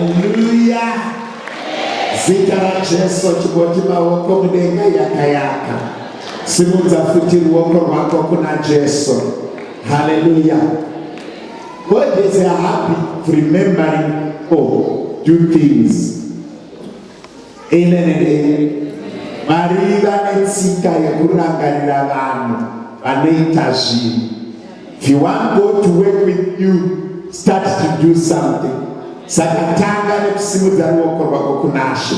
Haleluya! Zita raJesu, chingoti maoko mudenga yakayaka. Simudza futi ruoko rwako kuna Jesu. Haleluya! God is a habit of remembering or do things. Amen and amen. Mwari vane tsika yekurangarira vanhu vanoita zvinhu. If you want God to work with you, start to do something. Saka tanga nekusimudza ruoko rwako kunaShe.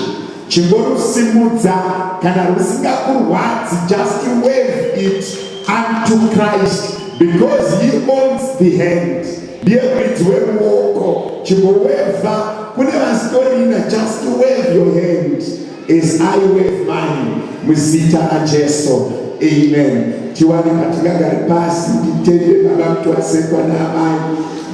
Chimborusimudza kana rusingakurwadzi, just wave it unto Christ because he owns the hand. Ndiye muridzi weruoko. Chimbowevha kune vasitorina, just wave your hand as I wave mine muzita raJesu. Amen. Tiwane patingagare pasi titende baba Mutwasekwa naamai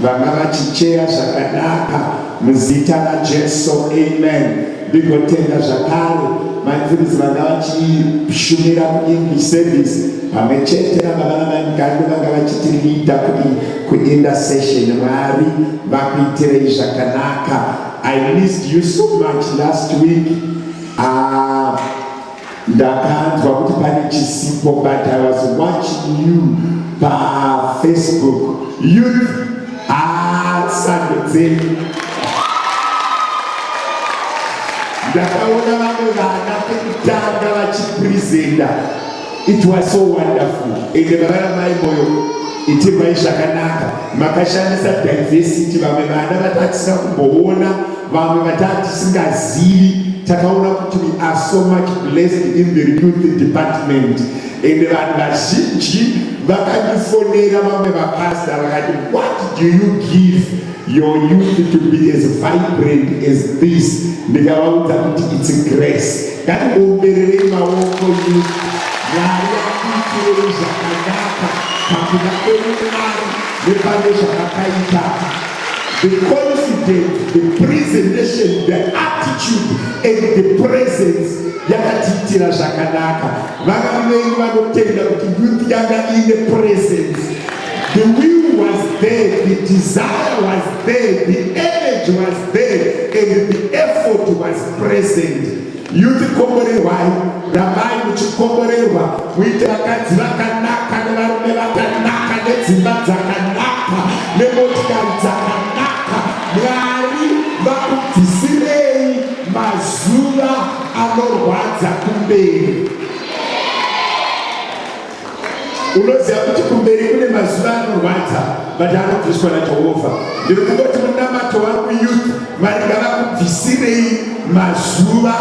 vanga vachicheya zvakanaka muzita raJesu. Amen. Ndigotenda zvakare maimfundisi vanga vachishumira kuEnglish service pamwe chete nababa namai Mugandu vanga vachitileada kuintercession. Mwari vakuitirei zvakanaka. I missed you so much last week. Ndakanzwa kuti pane chisipo, but I was watching you paFacebook. Youth, sando dzenyu. Ndakaona vamwe vana pekutanga vachipresenta. It was so wonderful. Ende baba namai Moyo, itirwai zvakanaka. Makashandisa diversity, vamwe vana vatatisina kumboona, vamwe vatatisingazivi. Takaona kuti we are so much blessed in the youth department. Ende vanhu vazhinji vakandifonera, vamwe vapasta vakati, "What do you give your youth to be as vibrant as this?" Ndikavaudza kuti it's grace. Ngatiombererei maoko youth. Mwari akuitirei zvakanaka pakuda kwenyu Mwari nepane zvamakaita. The confidence, the presentation, the attitude and the presence yakatiitira zvakanaka. Vanga venyu vanotenda kuti youth yanga ine presence. The will was there, the desire was there, the energy was there and the effort was present. Youth, komborerwai, rambai muchikomborerwa, muite vakadzi vakanaka nevarume vakanaka nedzimba dzakanaka nemotikari dzakanaka. Mwari vakubvisirei mazuva anorwadza kumberi. Unoziva kuti kumberi kune mazuva anorwadza, but anobviswa naJehovha. Ndiri kungoti munamato wangu, youth, Mwari ngavakubvisirei mazuva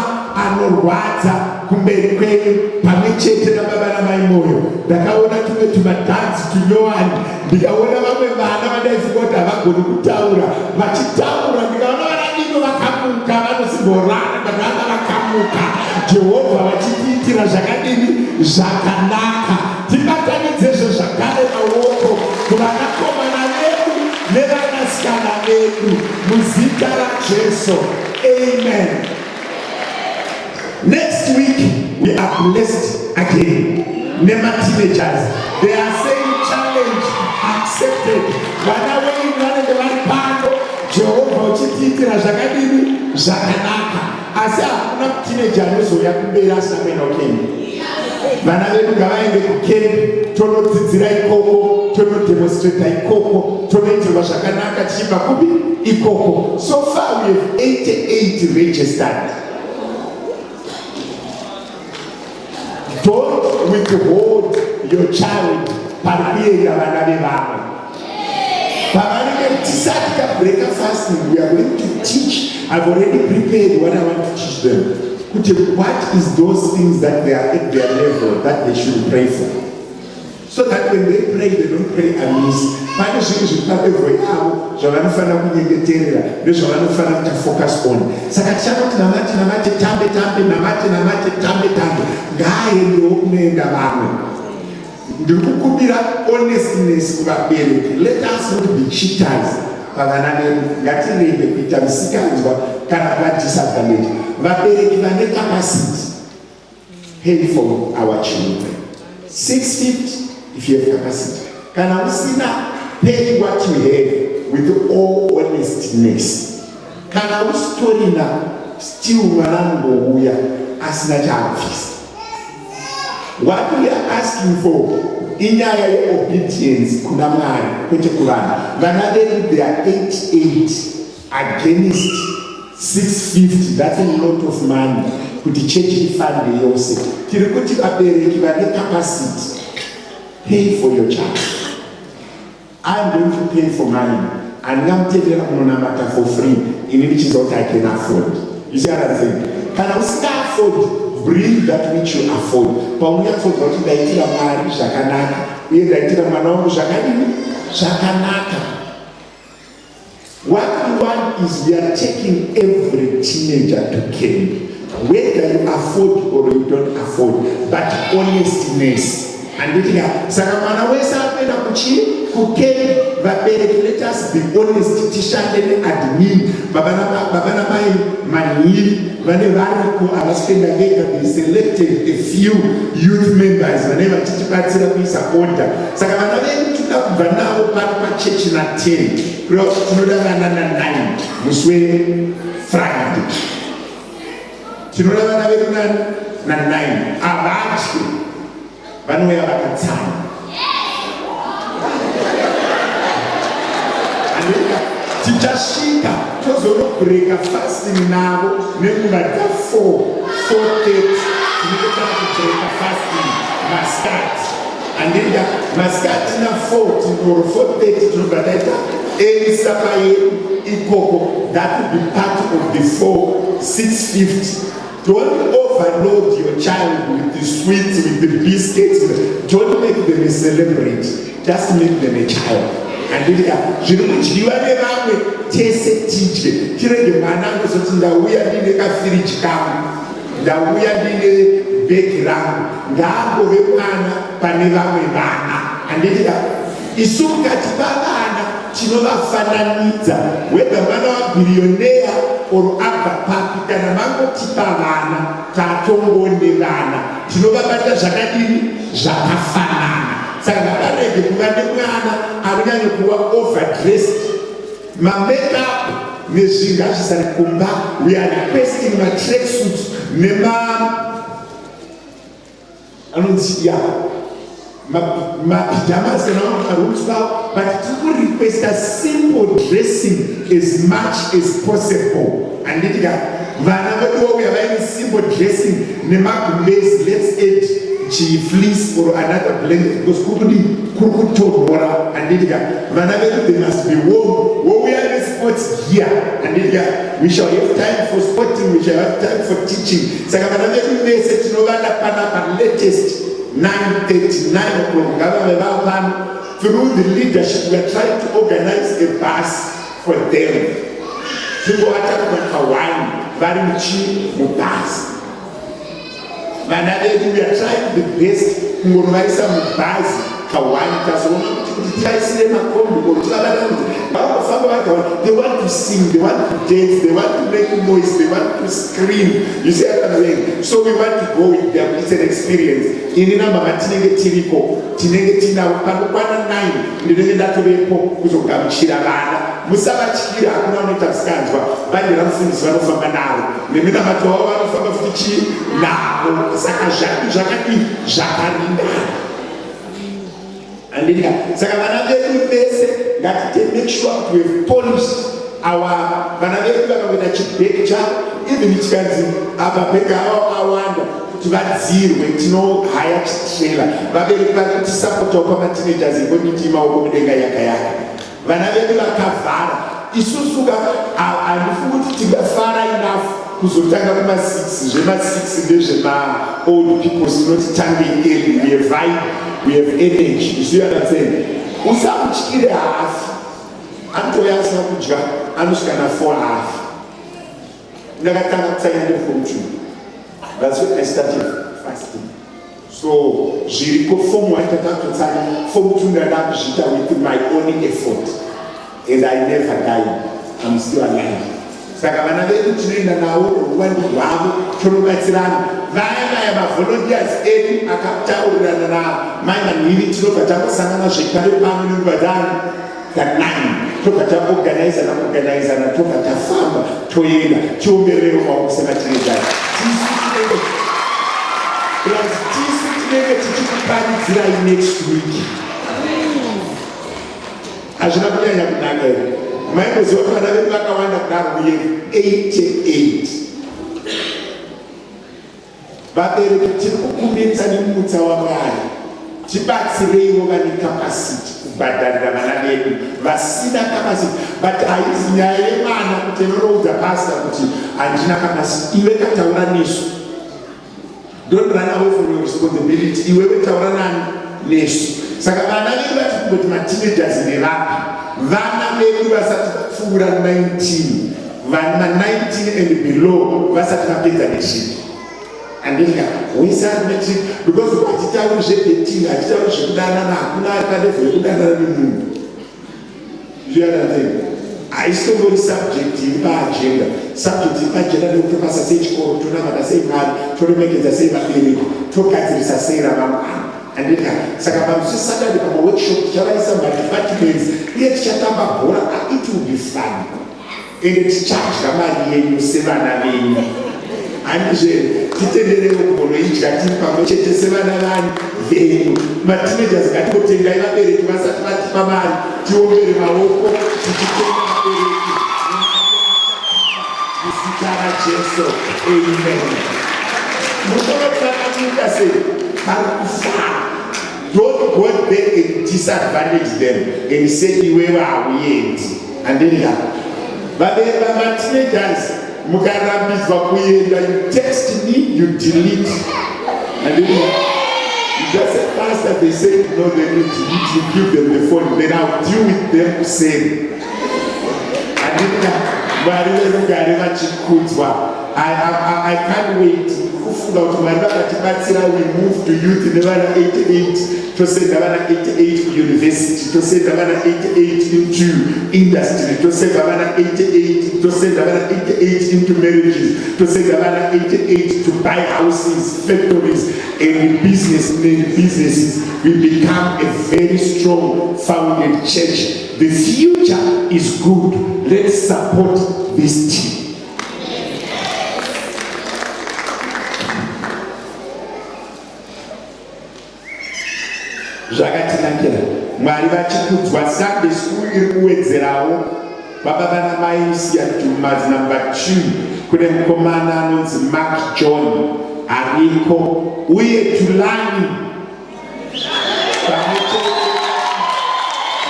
anorwadza kumberi kwenyu pamwe chete nababa namai Moyo. Ndakaona tumwe tumadhanzi tunyowani, ndikaona vamwe vana vandaifunga kuti havagoni kutaura vachitaura, ndikaona vana dino vakamuka, vanosimborara, ndakaona vakamuka. Jehovha vachitiitira zvakadini? Zvakanaka. Tibatanidzezve zvakare maoko kuvanakomana vedu nevanasikana vedu muzita raJesu. Amen. Next week we are blessed again nemateenagers. They are saying, "Challenge accepted." Vana venyu vanenge vari pano. Jehovha uchitiitira zvakadini? Zvakanaka. Asi hakuna teenager anozouya kumberi asina kuenda kucamp. Vana vedu ngavaende kucamp, tonodzidzira ikoko, tonodemonstrata ikoko, tonoitirwa zvakanaka tichibva kupi? Ikoko. So far we have 88 registered. Don't withhold your child pari kuenda vana vevamwe. Pavanenge tisati tabreaka fasting, we are going to teach. I've already prepared what I want to teach them, kuti what is those things that they are at their level that they should pray for, so that when they pray, they don't pray amiss. Pane zvinhu zviri palevel yavo zvavanofanira kunyengeterera nezvavanofanira kuti focus on. Saka tichanoti namate, namate, tambe, tambe, namate, namate, tambe, tambe, ngaaendewo kunoenda vamwe. Ndiri kukumbira honestness kuvabereki. Let us not be cheaters pavana vedu. Ngatirege kuita misikanzwa kana kuvadisadvantage. Vabereki vane capacity, pay for our children 650 if you have capacity. Kana usina, pay what you have with all honestness. Kana usitorina, still mwana anongouya asina chaabvisa. What we are asking for inyaya yeobedience kuna Mwari, kwete kuvanhu. Vana vedu, they are 88 against 650. That's a lot of money kuti chechi ifande yose. Tiri kuti vabereki vane capacity, pay for your child. I'm going to pay for mine. Handingamutendera kunonamata for free ini ndichinzwa kuti I can afford. You see what I'm saying? Kana usinga afford, bring that which you afford. Paunonyatsonzwa kuti ndaitira Mwari zvakanaka uye ndaitira mwana wangu zvakadini, zvakanaka. What we want is we are taking every teenager to camp, whether you afford or you don't afford, but honestness. Handiti ka? Saka mwana wese akuenda kuchi kucamp, vabereki, let us be honest, tishande neadmin. Baba namai Manhiri vane variko, havasi kuenda vega. They selected a few youth members vane vachitibatsira kuisa order. Saka vana vedu tinoda kubva navo pano pachechi na10, kureva kuti tinoda vana na9 musi weFriday. Tinoda vana vedu na9. Havadyi, vanouya vakatsanya. Handika tichasvika tozonobreaka fasting navo nenguva dza4, 4:30 tinenge takubreaka fasting masikati. Handika masikati na4 or 4:30 tinobva taita early supper yedu ikoko. That will be part of the 4 650. Don't overload your child with the sweets, with the biscuits. Don't make them a celebrity, just make them a child. Handika zviri kudyiwa nevamwe tese tidye, tirege mwana angozoti ndauya ndiine kafiriji kangu, ndauya ndiine bhegi rangu. Ngaangove mwana pane vamwe vana. Handitika isu mukati pavana tinovafananidza, whether mwana wabillionaire or abva papi. Kana mangotipa vana, tatongone vana, tinovabata zvakadini? Zvakafanana. Saka ngavarege kuva nemwana anonyanya kuva overdressed, mamakeup nezvinhu ngazvisare kumba. We are requesting matracksuit nema anonzi ya mapyjamas kana marooms pavo, but tiri kurequesta simple dressing as much as possible. Handiti ka vana vedu vauya vaine simple dressing nemagumbezi? Let's add chifleece or another blanket because kuri kudii? Kuri kutonhora. Handiti ka vana vedu, they must be warm. Wouya nesports gear. Handiti ka we shall have time for sporting, we shall have time for teaching. Saka vana vedu vese tinovada panapa latest 9:30, 9 o'clock ngavave vapano. Through the leadership, we are trying to organize a bus for them. Tingovatakura ka1 vari muchi mubhasi. Vana vedu, we are trying the best kungonovaisa mubhazi ka1. Tazoona kuti tivaisire makombi or tivabata kuti vangofamba vakaona. They want to sing, they want to dance, they want to make noise, they want to scream. You see what I'm saying? So we want to go with them. It's an experience. Ini namama tinenge tiriko, tinenge tinavo panokwana 9. Ndinenge ndatovepo kuzogamuchira vana. Musavatyira, hakuna unoita musikanzwa. Bhandi ramufundisi vanofamba naro neminamato wavo, vanofamba futi chii navo. Saka zvakadii? Zvakaringana. Handika saka vana vedu vese ngatite make sure kuti we have polished our vana vedu. Vakangoita chibhegi chavo, even chikanzi apa bhegi avo awanda kuti vadzirwe, tinohaya chitrailer. Vabereki vari kutisapotawo pamateenagers, ingonditi maoko mudenga yaka yaka. Vana vedu vakavhara, isusu ka handifungi kuti tingafara enough kuzotanga kuma6. Zvema6 ndezvemaold people. Tinoti tangei early. We have vibe, we have energy. You see what I'm saying? Usamutyire, hafi. Anotouya asina kudya, anosvika na4, hafi. Ndakatanga kutsanya neform 2. That's when I started fasting. So zviriko. Form 1 tatakutsanya, form 2 ndandakuzviita with my own effort and I never died. I'm still alive. Saka vana vedu tinoenda navo ruwandi rwavo, tonobatsirana. Vaya vaya mavolunteers edu akataurirana namai Manhiri, tinobva tambosangana zvekare pano nenguva dani. Kanani tobva taorganizana organizana tobva tafamba toenda tiombererewo maoko sematinejai tisu tinenge plus tisu tinenge tichikuparidzirai next week. Hazvina kunyanya kunaka here? Maimboziva kuti vana vedu vakawanda kudaro uye 88 Vabereki tiri kukumbirisa nemutsa waMwari tibatsireiwo vane capacity kubhadharira vana vedu vasina capacity but haizi nyaya yemwana kuti inonoudza pastor kuti handina capacity iwe kataura nesu don't run away from your responsibility iwewe taura nani nesu saka vana vedu vati kungoti mateenagers nevapi vana vedu vasati vapfuura 19 Vanhu ma 19 and below vasati vapedza matric. Andika wese ari matric because hatitauri zvedating, hatitauri zvekudanana, hakuna ari palevel yekudanana nemunhu. Zviyananzei? Haisitongori subject iri paagenda. Subject iri paagenda ndekutopasa sei chikoro, tonamata sei Mwari, toremekedza sei vabereki, togadzirisa sei ramangwana. Andika saka pamusi Saturday pamaworkshop tichavaisa madepartments uye tichatamba bhora. It will be fun. Ende tichadya mari yenyu sevana venyu. Handizve titenderewo kumbonoidya tiri pamwe chete sevana vani venyu. Mateenagers ngatingotendai vabereki vasati vatipa mari, tiombere maoko tichitenda vabereki muzita raJesu. Amen. Munoona kuti vakamuka sei? Vari kufara. Don't go there and disadvantage them and say iwewe hauendi. Handina. Vabereki vamateenagers mukarambidzwa kuenda you text me you delete. Handina. You just say pastor they say no then you delete you give them the phone then I'll deal with them same. Handina. Mwari verugare vachikudzwa. I, I, I can't wait kufunga kuti Mwari vakatibatsira we move to youth nevana 88 tosenda vana 88 kuuniversity tosenda vana 88 into industry tosenda vana 88 tosenda vana 88 into marriages tosenda vana 88 to buy houses factories and business many businesses we become a very strong founded church the future is good let's support this team Zvakatinakira Mwari vachikudzwa. Sunday school iri kuwedzerawo baba vana mai Siyadumazi number 2 kune mukomana anonzi Mark John ariko uye Tulani pamwe chete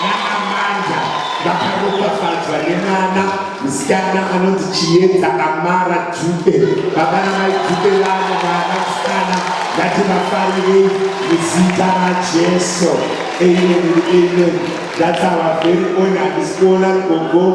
naAmanda vakaropafadzwa nemwana musikana anonzi Chiedza Amara Dube. Baba namai Dube vano mwana musikana, ngativafarirei muzita raJesu. Amen and amen. That's our very own. Handisi kuona gogo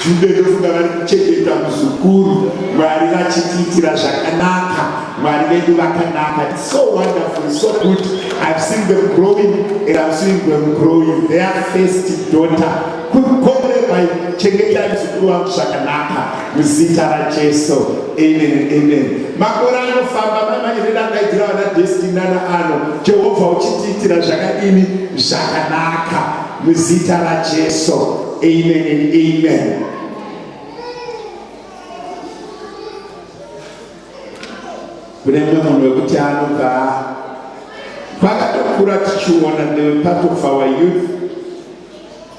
Dube, ndofunga vari kuchengeta muzukuru. Mwari vachitiitira zvakanaka. Mwari vedu vakanaka. It's so wonderful, so good. I've seen them growing and I'm seeing them growing. Their first daughter. Kukomborerwai, chengetai muzukuru wangu zvakanaka muzita raJesu. Amen and amen. Makore anofamba mai manje ndadaidzira vana Destiny nana ano. Jehovha uchitiitira zvakadini zvakanaka muzita raJesu. Amen and amen. Kune mumwe munhu wekuti anobva kwakatokura tichiona they were part of our youth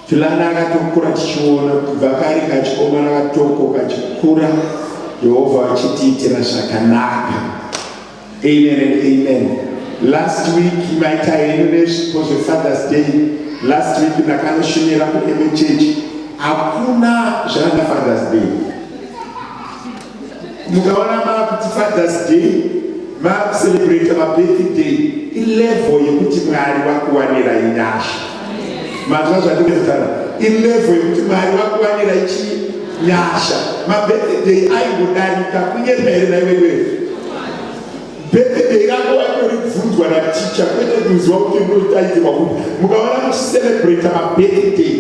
Tulana akatokura tichiona kubva kari kachikomana katoko kachikura Jehovha achitiitira zvakanaka. Amen and amen. Last week maita henyu nezvipo zveFather's Day. Last week ndakanoshumira kuMA Church. Hakuna zvana Father's Day. Mukaona makuti Father's Day makucelebrate mabirthday ilevel yekuti Mwari wakuwanirai nyasha. Manzwa zvandikutaura? Ilevel yekuti Mwari wakuwanirai chii? Nyasha. Mabirthday aingodarika kunyepa here nhai wewe? Birthday rako waitoribvunzwa naticha kwete kuziva kuti ndotaitirwa kupi. Mukaona muchicelebrata mabirthday,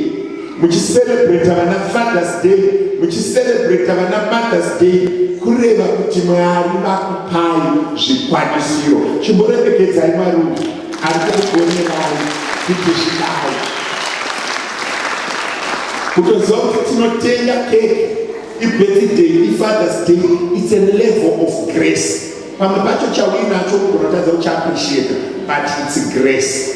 muchicelebrata vana Father's Day, muchicelebrata vana Mother's Day, kureva kuti Mwari vakupai zvikwanisiro. Chimboremekedzai Mwari uyu ari kukugonerai kuti zvidai. Kutoziva kuti tinotenga cake, ibirthday, iFather's Day, it's a level of grace. Pamwe pacho chauinacho unotadza kuchiappreciate, but it's grace.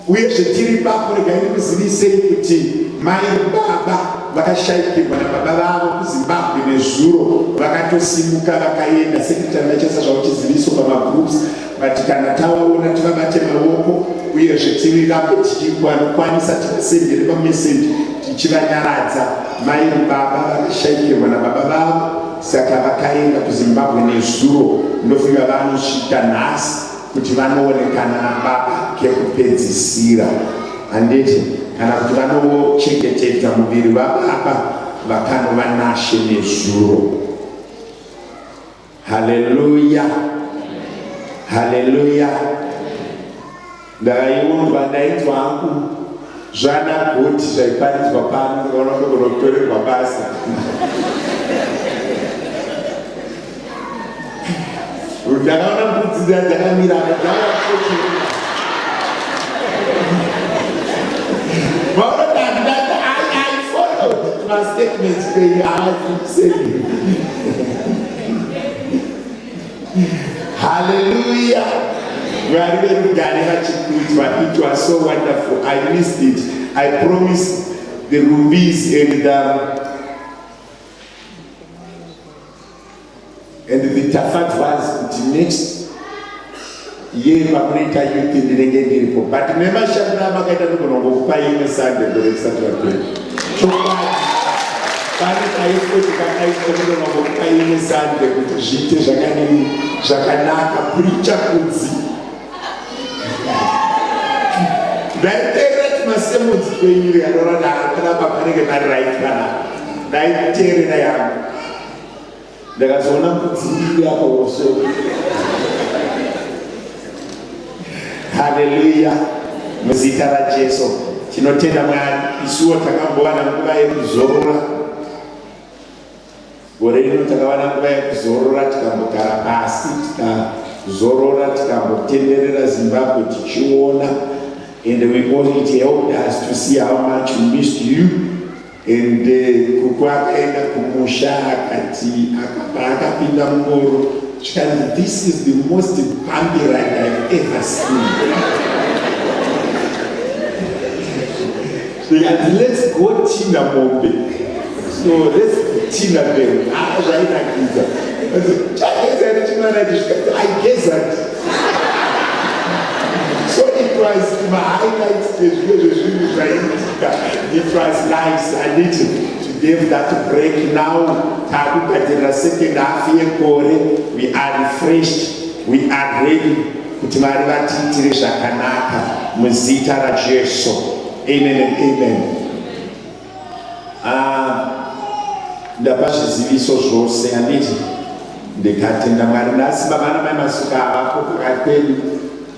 Uyezve tiri ipapo, regai ndikuzivisei kuti mai baba vakashaikirwa nababa vavo kuZimbabwe nezuro, vakatosimuka vakaenda. Secretary vachaisa zvavo chiziviso pamagroups, but kana tavaona tivabate maoko, uyezve tirambe tichikwanisa tivasendere pameseji tichivanyaradza. Mai baba vakashaikirwa nababa vavo, saka vakaenda kuZimbabwe nezuro. Ndofunga vanosvika nhasi kuti vanoonekana nababa kekupedzisira, handiti, kana kuti vanochengetedza muviri vababa vakanova nashe nezuro. Haleluya, haleluya. Ndaiunzwa, ndainzwa hangu zvana goti zvaiparidzwa pano, ndikaona ndogona kutorerwa basa. Ndakaona mbudzi dziya dzakamira. Maona, I followed mastatements kwenyu aasei. Haleluya, Mwari verugare vachikudzwa. It was so wonderful. I missed it. I promised the Rumbis and the Tafadwas kuti next year pamunoita youth ndinenge ndiripo, but nemashandiro amakaita ndogona kungokupa imwe Sunday gore risati rapera. Chokwadi, pane kaeffort kakaitwa, ndogona kungokupa imwe Sunday kuti zviite zvakadini, zvakanaka. Preacher Kudzi, ndaiteerera timasermons kwenyu, ndikatora panapa panenge pari right panapa, ndaiteerera yangu, ndakazoona mbudzi mbiri apa also. Haleluya, muzita raJesu tinotenda Mwari. Isuwo takambowana nguva yekuzorora gore rino, takawana nguva yekuzorora, tikambogara pasi, tikazorora, tikambotenderera Zimbabwe tichiona, and we all, it helped us to see how much we missed you. And Kuku akaenda kumusha, akati paakapinda mungoro zvikanzi, "This is the most bumpy ride I've ever seen." Zvikanzi, "Let's go tina mombe, so let's tina them." Ah, zvainakidza. Chageza here chimwana ichi? Zvikanzi, "I gezat." So it was mahighlights ezvimwe zvezvinhu zvaiitika. It was nice, handiti, to give that break. Now taakugadzirira second half yegore. We are refreshed, we are ready kuti Mwari vatiitire zvakanaka muzita raJesu. Amen and amen. Ah, ndapa zviziviso zvose, handiti? Ndikatenda Mwari. Nhasi baba namai Masuka havapo pakati pedu,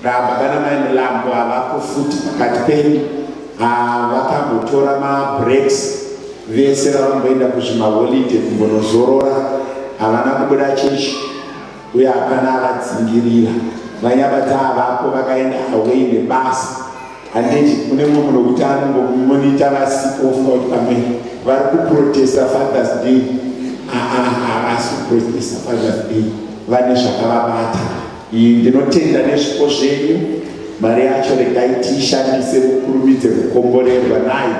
baba namai Mulambo havapo futi pakati pedu. Ah, vakambotora mabreaks vese, vavamboenda kuzvimaholiday kumbonozorora. Havana kubuda chechi uye hapana avadzingirira. Vanyabata havapo, vakaenda away nebasa, handiti? Kune mumwe munhu wekuti anongomonita vasipo, ofunga kuti pamwe vari kuprotesta Father's Day. Havasi kuprotesta Father's Day, vane zvakavabata. Ndinotenda nezvipo zvenyu. Mari yacho regai tiishandise, mukurumidze kukomborerwa nayo.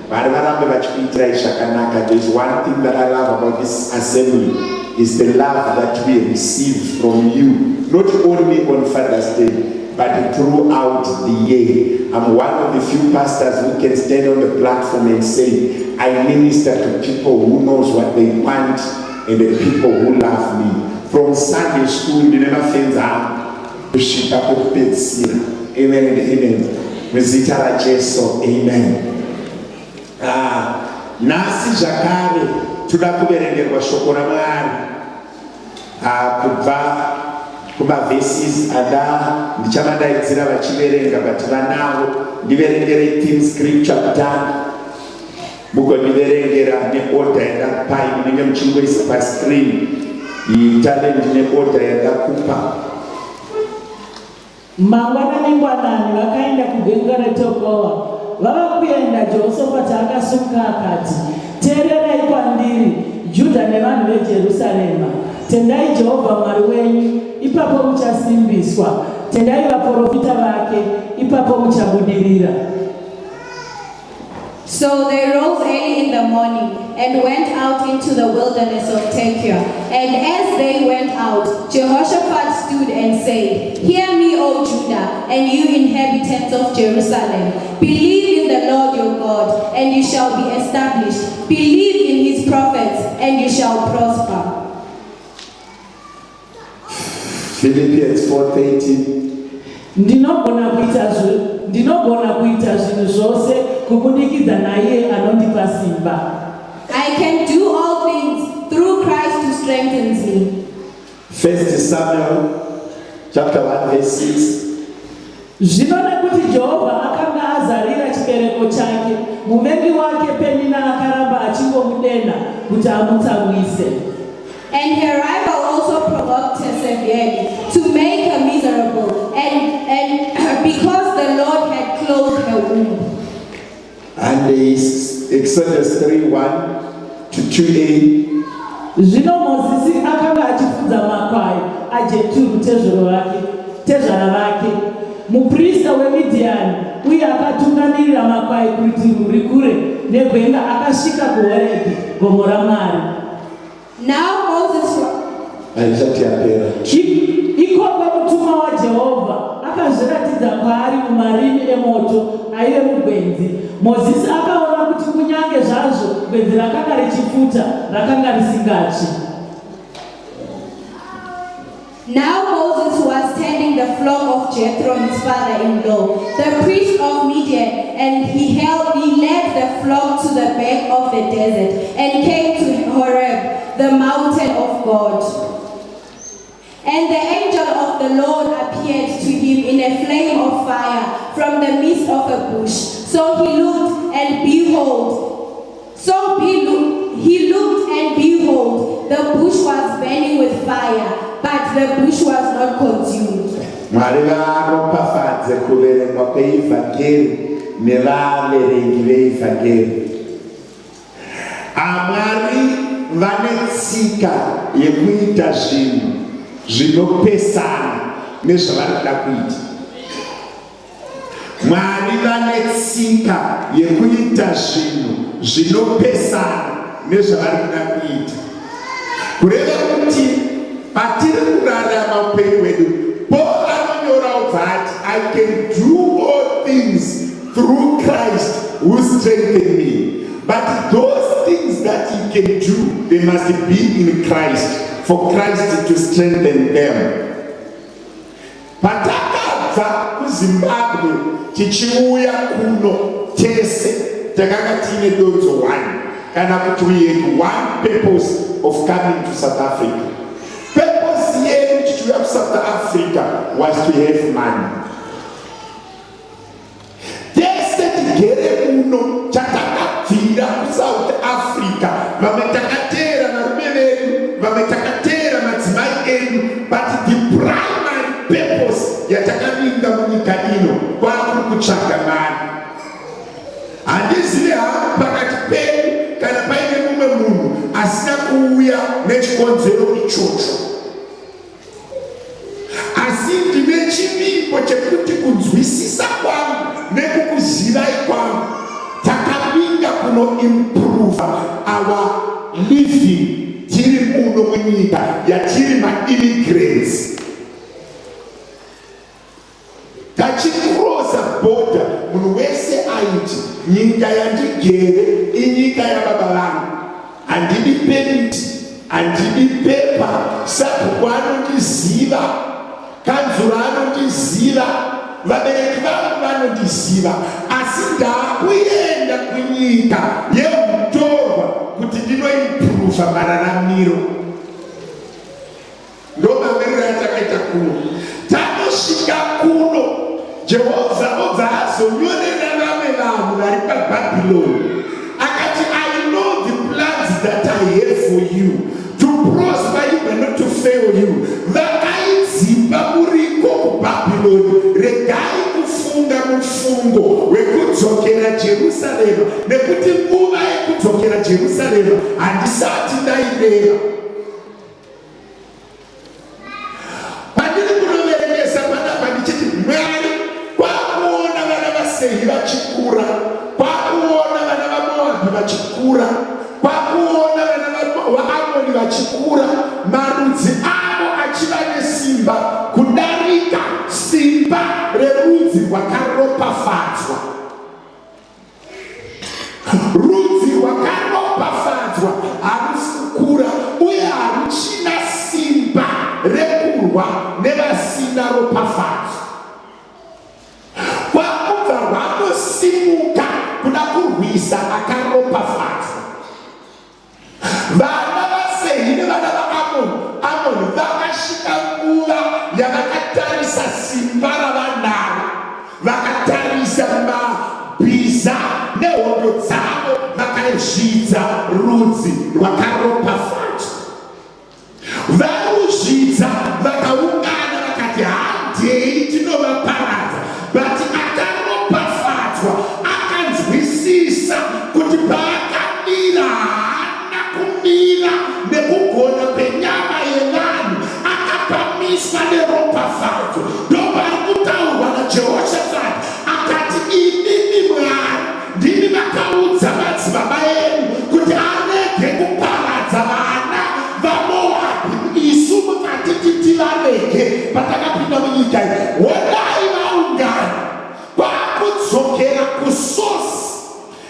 Vari varambe vachikuitirai zvakanaka. There is one thing that I love about this assembly, is the love that we receive from you, not only on Father's Day but throughout the year. I'm one of the few pastors who can stand on the platform and say I minister to people who knows what they want and the people who love me. From Sunday school ndine mafenzi angu kusvika kwekupedzisira. Amen and amen, muzita raJesu, amen. Ah, nhasi zvakare toda kuverengerwa shoko raMwari, ah, kubva kumaverses anda ndichavadaidzira vachiverenga, but vanavo ndiverengerei theme scripture kutanga, mugondiverengera neorder yandakupai. Munenge muchingoisa pascreen talent neorder yandakupa. Mangwanani ngwanani vakaenda kugwenga reTokoa. Vava kuenda, Jehoshafati akasimuka akati, Teererai kwandiri, Judha nevanhu veJerusarema. Tendai Jehovha Mwari wenyu, ipapo muchasimbiswa. Tendai vaprofita vake, ipapo muchabudirira. So they rose early in the morning and went out into the wilderness of Tekoa. And as they went out, Jehoshaphat stood and said, "Hear me, O Judah, and you inhabitants of Jerusalem. Believe in the Lord your God, and you shall be established. Believe in his prophets, and you shall prosper." Philippians 4:13. Ndinogona kuita zvinhu zvose kubudikidza naiye anondipa simba. I can do all things through Christ who strengthens me. First Samuel chapter 1 verse 6. Zvino nekuti Jehovha akanga azarira chibereko chake, muvengi wake Penina akaramba achingomudenha kuti amutsamwise. And her rival also provoked her severely to make her miserable, and because the Lord had closed her womb. And is Exodus 3:1 to 2a. Zvino Mozisi akanga achifudza makwai aJeturu tezvara vake, muprista weMidhiani, uye akatungamirira makwai kurutivi rwuri kure negwenga akasvika kuHorebhi, gomo raMwari. Now Moses Haisati yapera. Ikoko mutumwa waJehovha akazviratidza kwaari mumarimi emoto aive mugwenzi. Mozisi akaona kuti kunyange zvazvo gwenzi rakanga richipfuta, rakanga risingatsvi. Now Moses was tending the flock of Jethro, his father-in-law, the priest of Midian, and he led the flock to the back of the desert and came to Horeb, the mountain of God. And the angel of the Lord appeared to him in a flame of fire from the midst of a bush. So he looked, and behold, so he looked, he looked and behold, the bush was burning with fire, but the bush was not consumed. Mwari varopafadze kuverengwa kweivhangeri nevaverengi veivhangeri. Amwari vane tsika yekuita zvinhu zvinopesana nezvavari kuda kuita. Mwari vane tsika yekuita zvinhu zvinopesana nezvavari kuda kuita, kureva kuti patiri kurarama upenyu hwedu, Paul anonyora ubva ati, "I can do all things through Christ who strengthen me." But those things that he can do, they must be in Christ for Christ to strengthen them. Patakabva kuZimbabwe tichiuya kuno, tese takanga tiine donzo 1, kana kuti we had one purpose of coming to South Africa. Purpose yedu tichiuya kuSouth Africa was to have money. Tese tigere muno, chatakabvira kuSouth Africa, vamwe takateera varume vedu, vamwe takateera madzimai edu, but the primary purpose yatakavinga munyika ino kwakuri kutsvaga mari. Handizivi hangu pakati pedu kana paine mumwe munhu asina kuuya nechikonzero ichocho, asi ndine chivimbo chekuti kunzwisisa kwangu nekukuzivai kwangu, takavinga kunoimprova our living tiri muno munyika yatiri maimmigrants. Tachikrosa bhodha, munhu wese aiti, "Nyika yandigere inyika yababa vangu. Handidi permit, handidi pepa. Sabhuku anondiziva, kanzuro anondiziva, vabereki vangu vanondiziva, asi ndaakuenda kunyika yeutorwa kuti ndinoimprova mararamiro." Ndo mamiriro atakaita kuno. Tanosvika kuno, Jehovha obva azonyorera vamwe vanhu vari paBhabhironi akati, "I know the plans that I have for you, to prosper you but not to fail you." Vakaidzimba muriko kuBhabhironi, regai kufunga mufungo wekudzokera. Kudzokera Jerusarema, nekuti nguva yekudzokera Jerusarema handisati ndaireva. Pandiri kunoverengesa panapa ndichiti Mwari kwakuona vana vaSehi vachikura, kwakuona vana vaMoabhi vachikura, kwakuona vana vaAmoni vachikura, marudzi avo achiva nesimba kudarika simba rerudzi rwakaropafadzwa. Rudzi rwakaropafadzwa harusi kukura uye haruchina simba rekurwa nevasina ropafadzo. Kwakubva rwatosimuka kuda kurwisa akaropafadzwa. Vana vaSehi nevana vaAmoni Amoni vakasvika nguva yavakatarisa simba ravanaro, vakatarisa mabhiza nehondo dzavo, vakazvidza rudzi rwakaropafadzwa. Varuzvidza vakaungana vakati handei tinovaparadza, but akaropafadzwa akanzwisisa kuti paakamira haana kumira nekugona kwenyama yevanhu, akapamiswa neropafadzo. Ndopari kutaurwa naJehoshafati akati imimi Mwari ndimi makaudza madzibaba edu kuti arege kuparadza vana vaMoabhi, isu mukatiti tivarege patakapinda munyika iyi. Honai vaungana kwakudzokera kusosi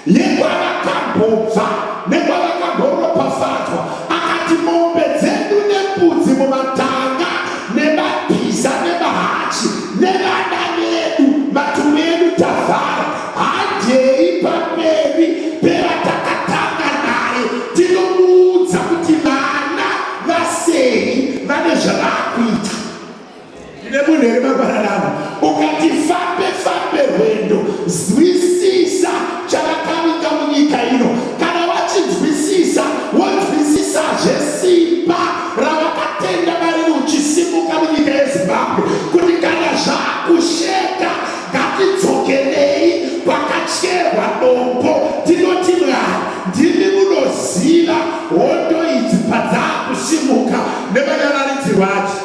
yekwavakambobva nekwavakamboropafadzwa. Akati mombe dzedu nembudzi mumatanga nemabhiza nemahachi nevana vedu matumbu edu tavhara Handei pamberi pevatakatanga naye tinomuudza kuti vana vasei vane zvavakuita. Ndine munhu here mangwananano? Ukati fambe fambe rwendo, zwisisa chavakavinga munyika ino. Kana wachinzwisisa, wonzwisisazve simba rawakatenda mariri uchisimuka munyika yeZimbabwe kuti kana zvakusheka Ngatidzokerei kwakacherwa dombo tinoti Mwari ndimi munoziva hondo idzi padzakusimuka nemanyararidzirwo acho.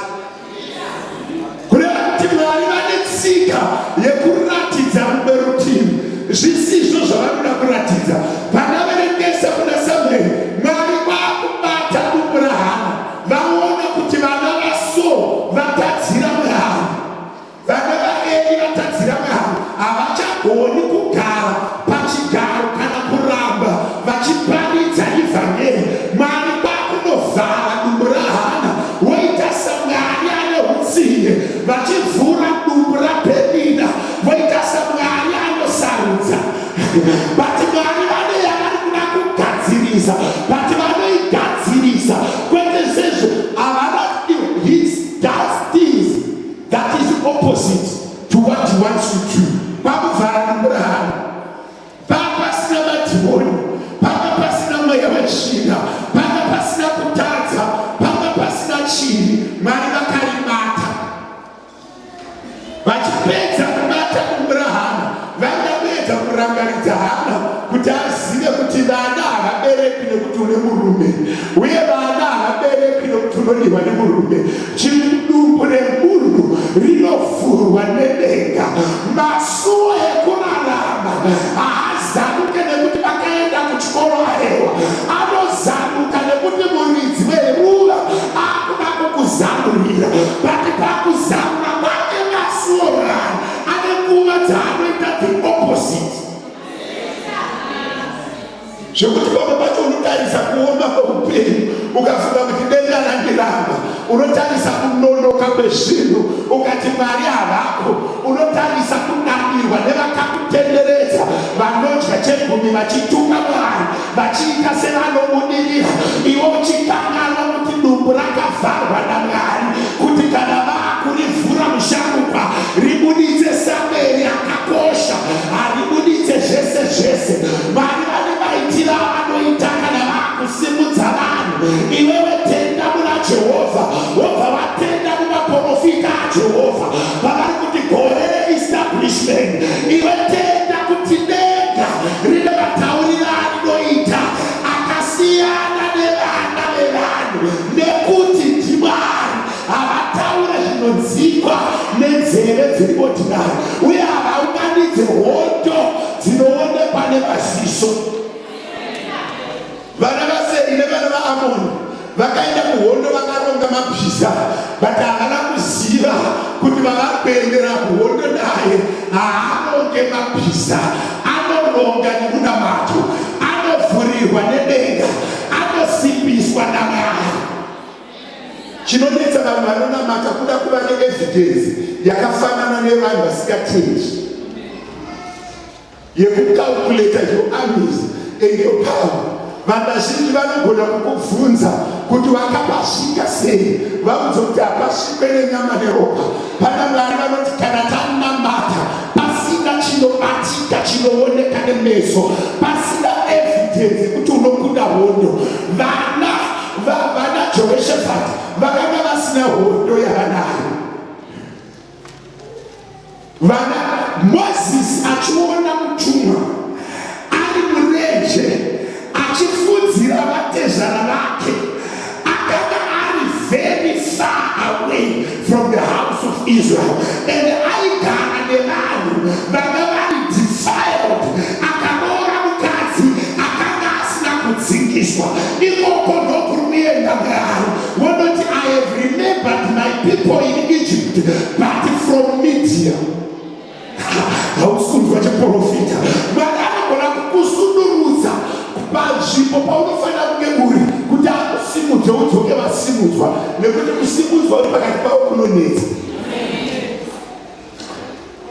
Kureva kuti Mwari vane tsika yekuratidza rumwe rutivi zvisizvo zvavanoda kuratidza. Panaverengesa kuna Samueri, Mwari kwakubata dumbu raHana vaona kuti vana vaSaul vatadzira Mwari. Vana vaEri vatadzira Mwari, havachagoni kugara pachigaro kana kuramba vachiparidza ivhangeri. Mwari kwakunovhara dumbu raHana, voita saMwari ane hutsinye, vachivhura dumbu raPenina, voita saMwari anosarudza. But Mwari vane yavari kuda kugadzirisa, but vanoigadzirisa kwete sezvo havana. He does things That is opposite to what he wants to do. Kwakuvhara dumbu raHana. Panga pasina madhimoni, panga pasina mweya wetsvina, panga pasina kutadza, panga pasina chivi. Mwari vakaribata. Vachipedza kubata dumbu raHana, vaida kuedza kurangaridza Hana kuti azive kuti vana havaberekwi nekuti une murume uye vana havaberekwi nekuti unodiwa nemurume. Chidumbu remunhu rinovhurwa nedenga. Masuo ekurarama haazaruke nekuti vakaenda kuchikoro aewa. Anozaruka nekuti muridzi weruva akuda kukuzarurira. But pakuzarura kwake masuo Mwari ane nguva dzaanoita the opposite. Zvekuti pamwe pacho unotarisa kuoma kweupenyu ukafunga kuti denga randiramba, unotarisa kunonoka kwezvinhu ukati Mwari havako, unotarisa kunamirwa nevakakutenderedza vanodya chegumi vachituka Mwari vachiita sevanobudirira, iwe uchikanganwa kuti dumbu rakavharwa naMwari kuti kana vakurivhura musharukwa ribuditse Samueri akakosha, haribuditse zvese zvese. Mwari vane maitiro avanoita kana vakusimudza vanhu. Iwewe tenda muna Jehovha, wobva watenda mumaporofita aJehovha pavari kuti gore reestablishment. Iwe tenda kuti denga nzeve dziri ordinary uye havaunganidze hondo dzinoonekwa nemaziso. Vana vaSeri nevana vaAmoni vakaenda kuhondo vakaronga mabhiza, but havana kuziva kuti vavari kuendera kuhondo naye haaronge mabhiza, anoronga nemunamato, anovhurirwa nedenga, anosimbiswa naMwari. Chinonetsa vanhu vanonamata kuda kuva neevidence yakafanana nevanhu vasingatendi yekucalculata your armies and your power. Vanhu vazhinji vanogona kukubvunza kuti wakapasvika sei, vaudze kuti hapasvikwe nenyama neropa. Pana Mwari vanoti kana tanamata pasina chinobatika chinooneka nemeso, pasina evidence yekuti unokunda hondo. Vana vana Jehoshafati vakanga vasina hondo yavanayo. Vana Mozisi achiona mutumwa ari murenje achifudzira vatezvara vake, akanga ari very far away from the house of Israel and aigara nevanhu vanga vari defiled. Akaroora mukadzi akanga asina kudzingiswa. Ikoko ndokuri kuenda Mwari wonoti, I have remembered my people in Egypt, but from Midian. Hausi kunzwa chiprofita. Mwari anogona kukusundurudza panzvimbo paunofanira kunge uri kuti akusimudze udzoke vasimudzwa, nekuti kusimudzwa uri pakati pavo kunonetsa.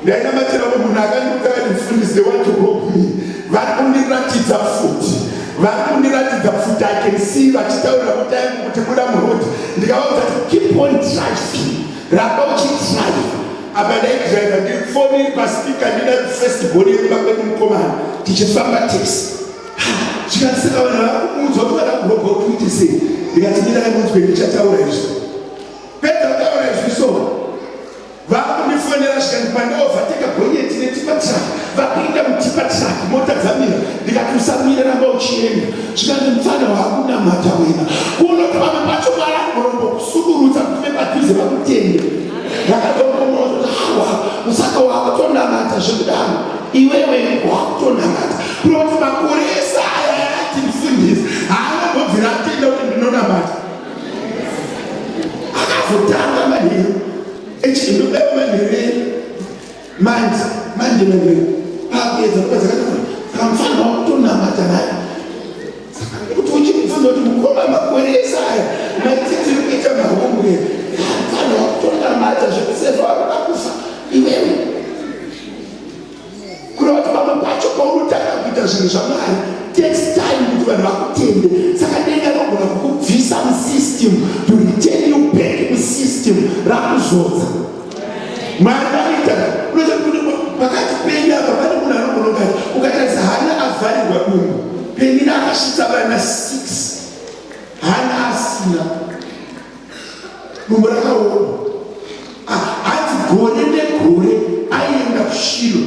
Ndainamatira mumwe munhu akandiudza akati, "Mufundisi, they want to rob me. Vari kundiratidza pfuti, vari kundiratidza pfuti. I can see vachitaurira mota yangu kuti buda muroad." Ndikavaudza kuti, "Keep on driving, ramba uchidrive." Apa ndaidriva ndiri foni iri paspeaker, ndina first born yekumba kwedu mukomana, tichifamba tese. Zvikati, "Saka vanhu vari kumuudzwa kuti vada kurobha kuti sei?" Ndikati, "Mirai munzwe, ndichataura izvi." Pedza kutaura izvi so, vakundifonera zvikati, "Pandaovateka gonyeti netipper truck, vapinda mutipper truck, mota dzamira." Ndikati, "Usamire, ramba uchienda." Zvikati, "Mufana waakunamata wena." Kunoti pamwe pacho Mwari anorombo kusudurudza kuti vepadhuze vakutende. Vakatombomoawa, saka wakutonamata zvekudaro iwewe, wakutonamata kunoti makore ese aya yaati mufundisi haanobvira atenda kuti ndinonamata. Akazotanga manheru echindobewa manheru manje manje manheru pakuedza ndopa kamufana wakutonamata naye, kuti uchimubvunza kuti, "Mukoma, makore ese aya maiti tiri kuita mahumbwe, mufana wakutonamata zvekuseva wakuda kufa iwewe." Kureva kuti pamwe pacho paunotanga kuita zvinhu zvaMwari takes time kuti vanhu vakutende. Saka denga rinogona kukubvisa musystem to return you back musystem rakuzodza. Mwari vanoita unoita kuti pakati penyu apa pane munhu anogona kungati ukatarisa hana avharirwa dumbu. Penina akasvitsa vana 6, hana asina dumbu rakaoma. Hanzi gore negore aienda kuShilo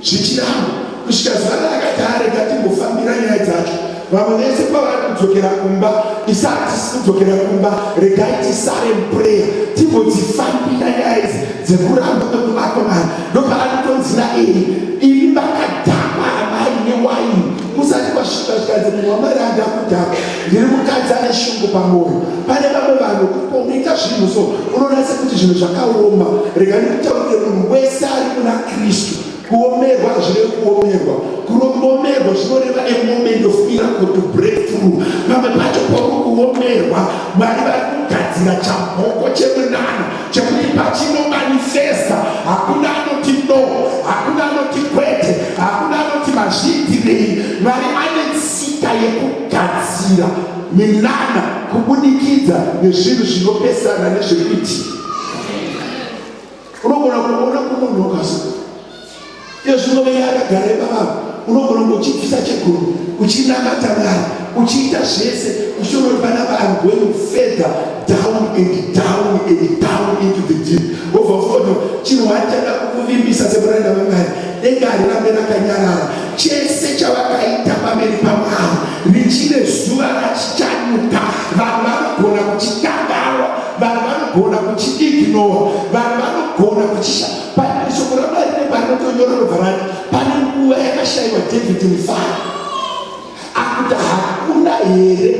zvichiramba, kusvika zuva raakati arega timbofambira nyaya dzacho. Vamwe vese pavari kudzokera kumba, isa hatisi kudzokera kumba, regai tisare muprayer timbodzifambira nyaya idzi dzekuramba kwekubatwa mari. Ndopaanotonzi naEri, "Imi makadhakwa amai newaini musati kwasvika." Zvikanzi, "Munhu waMwari, handa kudhakwa, ndiri mukadzi ane shungu pamwoyo." Pane vamwe vanhu kuti paunoita zvinhu so unoona sekuti zvinhu zvakaoma. Rega ndikutaurire, munhu wese ari muna Kristu, kuomerwa hazvirevi kuomerwa. Kuomerwa zvinoreva a moment of miracle to break through. Pamwe pacho pauri kuomerwa, Mwari vari kugadzira chamboko chemunana chekuti pachinomanifesta hakuna anoti no, hakuna anoti kwete, hakuna anoti mazviitirei. Mwari ane tsika yekugadzira minana kubudikidza nezvinhu zvinopesana nezviri kuitika. Unogona kuona kunonoka so iye zvinove akagara ipapapa, unogona kunge uchibvisa cheguru, uchinamata Mwari, uchiita zvese, uchiona kuti panapa I'm going further down and down and down into the deep. Wobva ufoto chinhu wachada kukuvimbisa semuranda waMwari, denga harirambe rakanyarara. Chese chavakaita pamberi paMwari richine zuva rachichanyuka. Vanhu vanogona kuchikanganwa, vanhu vanogona kuchiignora, vanhu vanogona kuchisha. kunyora robva rati pane nguva yakashayiwa David mufaro akuti hakuna here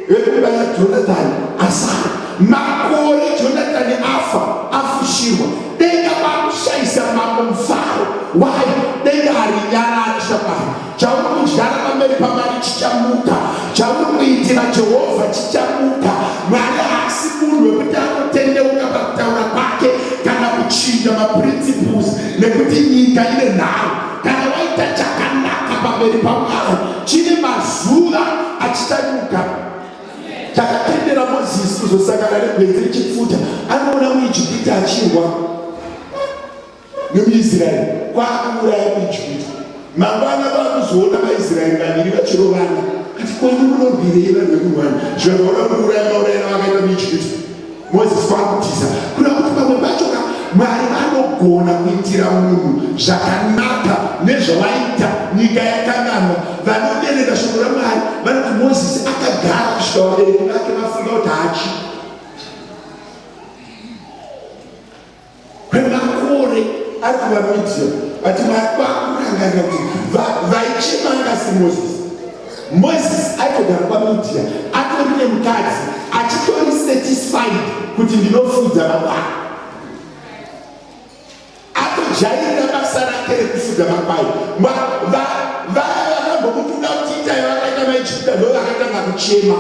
vekuba yaJonathani asara makore Jonathani afa afushirwa denga kwakushayisa mambo mufaro why denga harinyarari shamwari Chauri kudyara pamberi paMwari chichamuka. Chauri kuitira Jehovha chichamuka. Mwari haasi munhu wekuti anotendeuka pakutaura kwake kana kuchinja maprinciples nekuti nyika ine nharo. Kana waita chakanaka pamberi paMwari, chine mazuva achichanyuka. Chakatendera Mozisi kuzosangana negwenzi richipfuta, anoona muIjipita achirwa nemuIsraeri kwakuuraya muIjipita. Mangwana kwakuzoona vaIsraeri vaviri vachirovana ati kwenyu munorwirei vanhu vekurwana zvikangaona kuuraya maurayira vakaita muIjipita. Mozisi kwakutiza kuda kuti pamwe pacho ka Mwari vanogona kuitira munhu zvakanaka nezvawaita nyika yakanganwa. Vanoverenga shoko raMwari vanoti Mozisi akagara kusvika vabereki vake vafunga kuti hachi Kwemakore ari kuvaMidia but Mwari kwakurangarira kuti vaichema anga si Moses. Moses aitogara kwaMidia atori nemukadzi achitori satisfied kuti ndinofudza makwai. Atojairira basa rake rekufudza makwai. Vaya vakambomutuka kuti itai vakaita vaIjipita ndo vakatanga kuchema.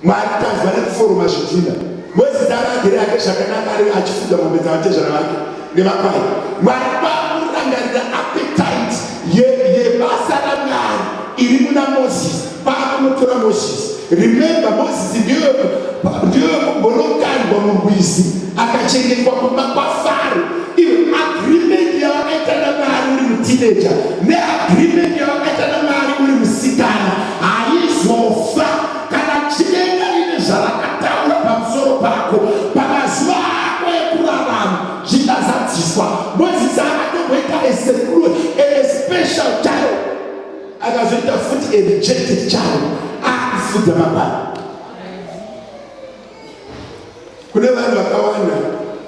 Mwari tanzwa nekuforoma zvidhina. Mozisi anga agere hake zvakanaka ari achifudza mombe dzavatezvara vake nemakwai. Mwari kwakurangarira appetite yebasa ye raMwari iri muna Mozisi kwaakunotora Mozisi. Remember Mozisi ndiyo ndiyo kumbonokandwa murwizi akachengetwa kumba kwaFaro. Iyo agreement yawakaita naMwari uri muteenager neagreement yawakaita naMwari uri musikana haizofa kana chidenga rine zvarakataura pamusoro pako pamazuva ako ekurarama zvichazadziswa. Mozisi akatomboita a seclu- a special child akazoita futi a rejected child akufudza makwai. Kune vanhu vakawanda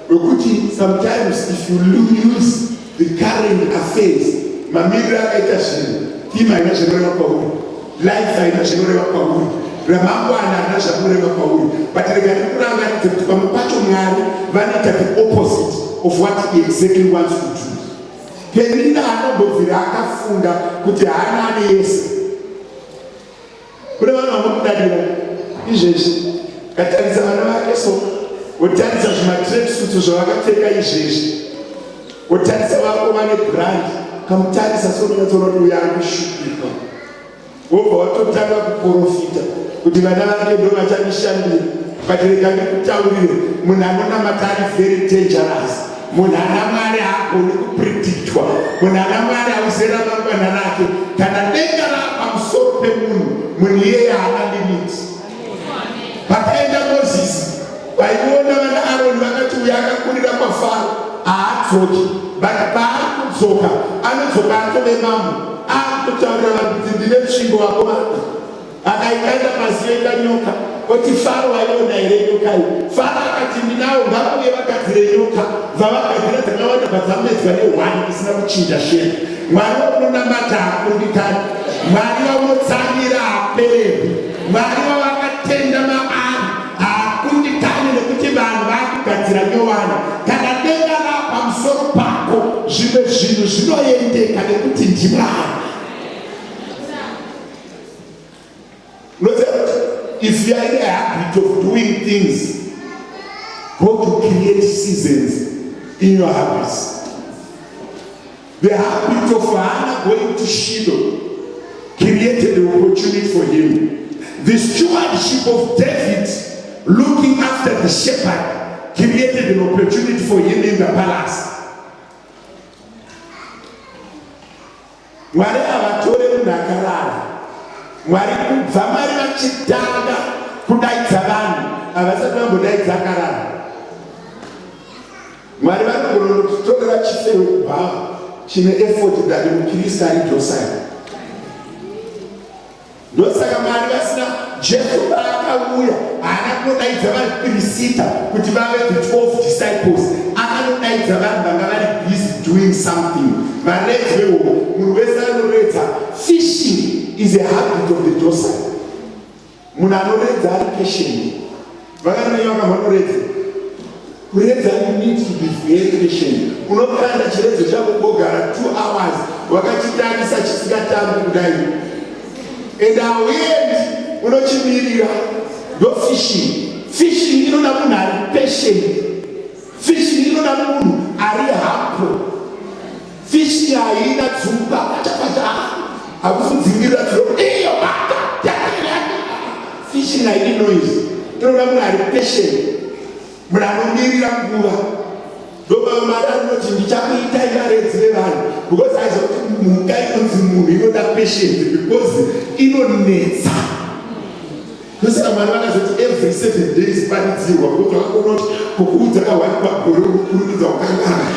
vekuti sometimes if you use the current affairs, mamiriro akaita zvinhu, theme haina zvinoreva kwauri, life haina zvinoreva kwauri, ramangwana harina zvakunoreva kwauri, but rega ndikurangaridze kuti pamwe pacho Mwari vanoita the opposite of what he exactly wants to do. Penina anombobvira akafunga kuti haana ane yese. Kune vanhu vanokudadira izvezvi, katarisa vana vake so, wotarisa zvimatracksuits zvavakapfeka izvezvi, wotarisa vako vane brand, kamutarisa so unonyatsoona kuti uyo ari kushupikwa, wobva watotanga kuporofita kuti vana vake ndo vachandishandira. But rega ndikutaurire, munhu anonamata ari very dangerous. Munhu ana Mwari haagoni kupredictwa. Munhu ana Mwari hauzive ramangwana rake. Kana denga raapamusoro pemunhu, munhu iyeye haana limit. Pakaenda Mozisi, vaiona vana Aroni vakati uyo akakurira kwaFaro haadzoki, but paari kudzoka anodzoka atove mambo, akutotaurira vanhu kuti ndine tsvimbo vakomana. Akaikanda pasi yoita nyoka. Oti Faro waiona here nyoka iyi? Faro akati ndinawo ngavauye vagadzire nyoka. Vavagadzira dzakawanda bvadzamedzwa nehwani isina kuchinja shape. Mwari waunonamata hakundikani. Mwari waunotsamira haapererwi. Mwari wawakatenda maari haakundikani nekuti vanhu vakugadzira nyowani. Kana denga raapamusoro pako zvimwe zvinhu zvinoendeka nekuti ndiMwari. Unoziva kuti if you are in a habit of doing things, go to create seasons in your habits. The habit of Hannah going to Shiloh created the opportunity for him. The stewardship of David looking after the shepherd created an opportunity for him in the palace. Mwari havatore munhu akarara. Mwari kubva Mwari vachitanga kudaidza vanhu havasati vambodaidza akarara. Mwari vanogona kutitorera chifewe kubhawa chine effort than mukirista ari docile. Ndosaka Mwari vasina Jesu paakauya haana kunodaidza vapirisita kuti vave the 12 disciples akanodaidza vanhu vanga vari busy doing something. Varedzi vehove, munhu wese anoredza. Fishing is a habit of the docile. Munhu anoredza ari patient. Vakananya vakambanoredza. Kuredza you need to be very patient. Unokanda chiredzo chako kugogara 2 hours wakachitarisa chisingatambi kudai. And hauendi unochimirira. Ndo fishing. Fishing inoda munhu ari patient. Fishing inoda munhu ari humble. Fishing haina dzunga pacha hakusi kudzingirira dzuro iyo bata fishing haidi noise. Inoda munhu ari patient. Munhu anomirira nguva. Ndobaba Mwari anoti ndichakuitai varedzi vevanhu because aiziva kuti mhuka inonzi munhu inoda patience because inonetsa. Ndosaka Mwari vakazoti every 7 days paridzirwa because vakaona kuti kukuudza kahwani pagore unokurumidza kukanganwa.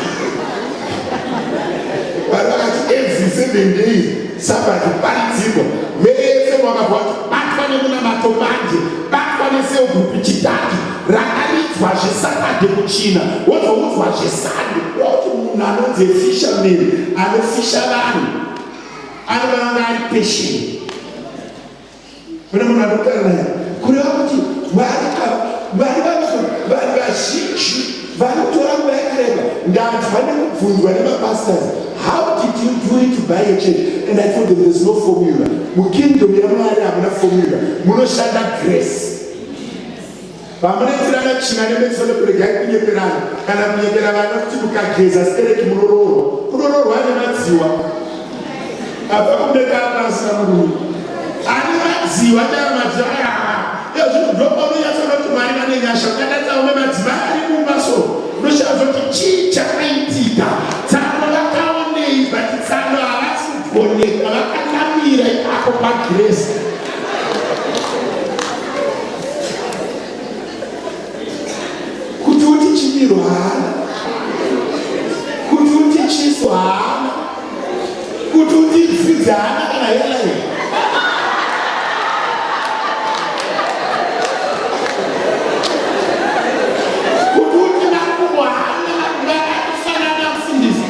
Mwari vakati every 7 days Sabbath paridzirwa. Vese vakabva vati batwa nemunamato manje, batwa necell group chitatu rakaridzwa zveSaturday kuchina wozoudzwa zveSunday. Kuti munhu anonzi fisherman anofisha vanhu anofanira ari patient. Kune munhu anokutara naye kureva kuti Mwari Mwari vanhu vazhinji vanotora nguva yakareba. Ndanzwa nekubvunzwa nemapastors, how did you do it to buy a church? And I told them there's no formula. Mukingdom yaMwari hamuna formula, munoshanda grace. Pamunoitirana tsvina nemeso nekuregai kunyeperana kana kunyepera vana kuti mukageza stereki munoroorwa. Kunoroorwa ane madziwa. Abva kumbeka apa asina murume. Ane madziwa chaya madziwa aya. Iyo zvino ndopaunonyatsoona kuti Mwari vane nyasha. Ukatarisa vamwe madzimai ari mumba so unoshaya kuti chii chakaitika. Tsano vakaonei but tsano havasi kugoneka vakanamira ipapo pagrace. Kuti uti chimiro haana, kuti uti chiso haana, kuti uti bvudzi haana kana hairline. Kuti uti makumbo haana, makumbo akafanana mufundisi.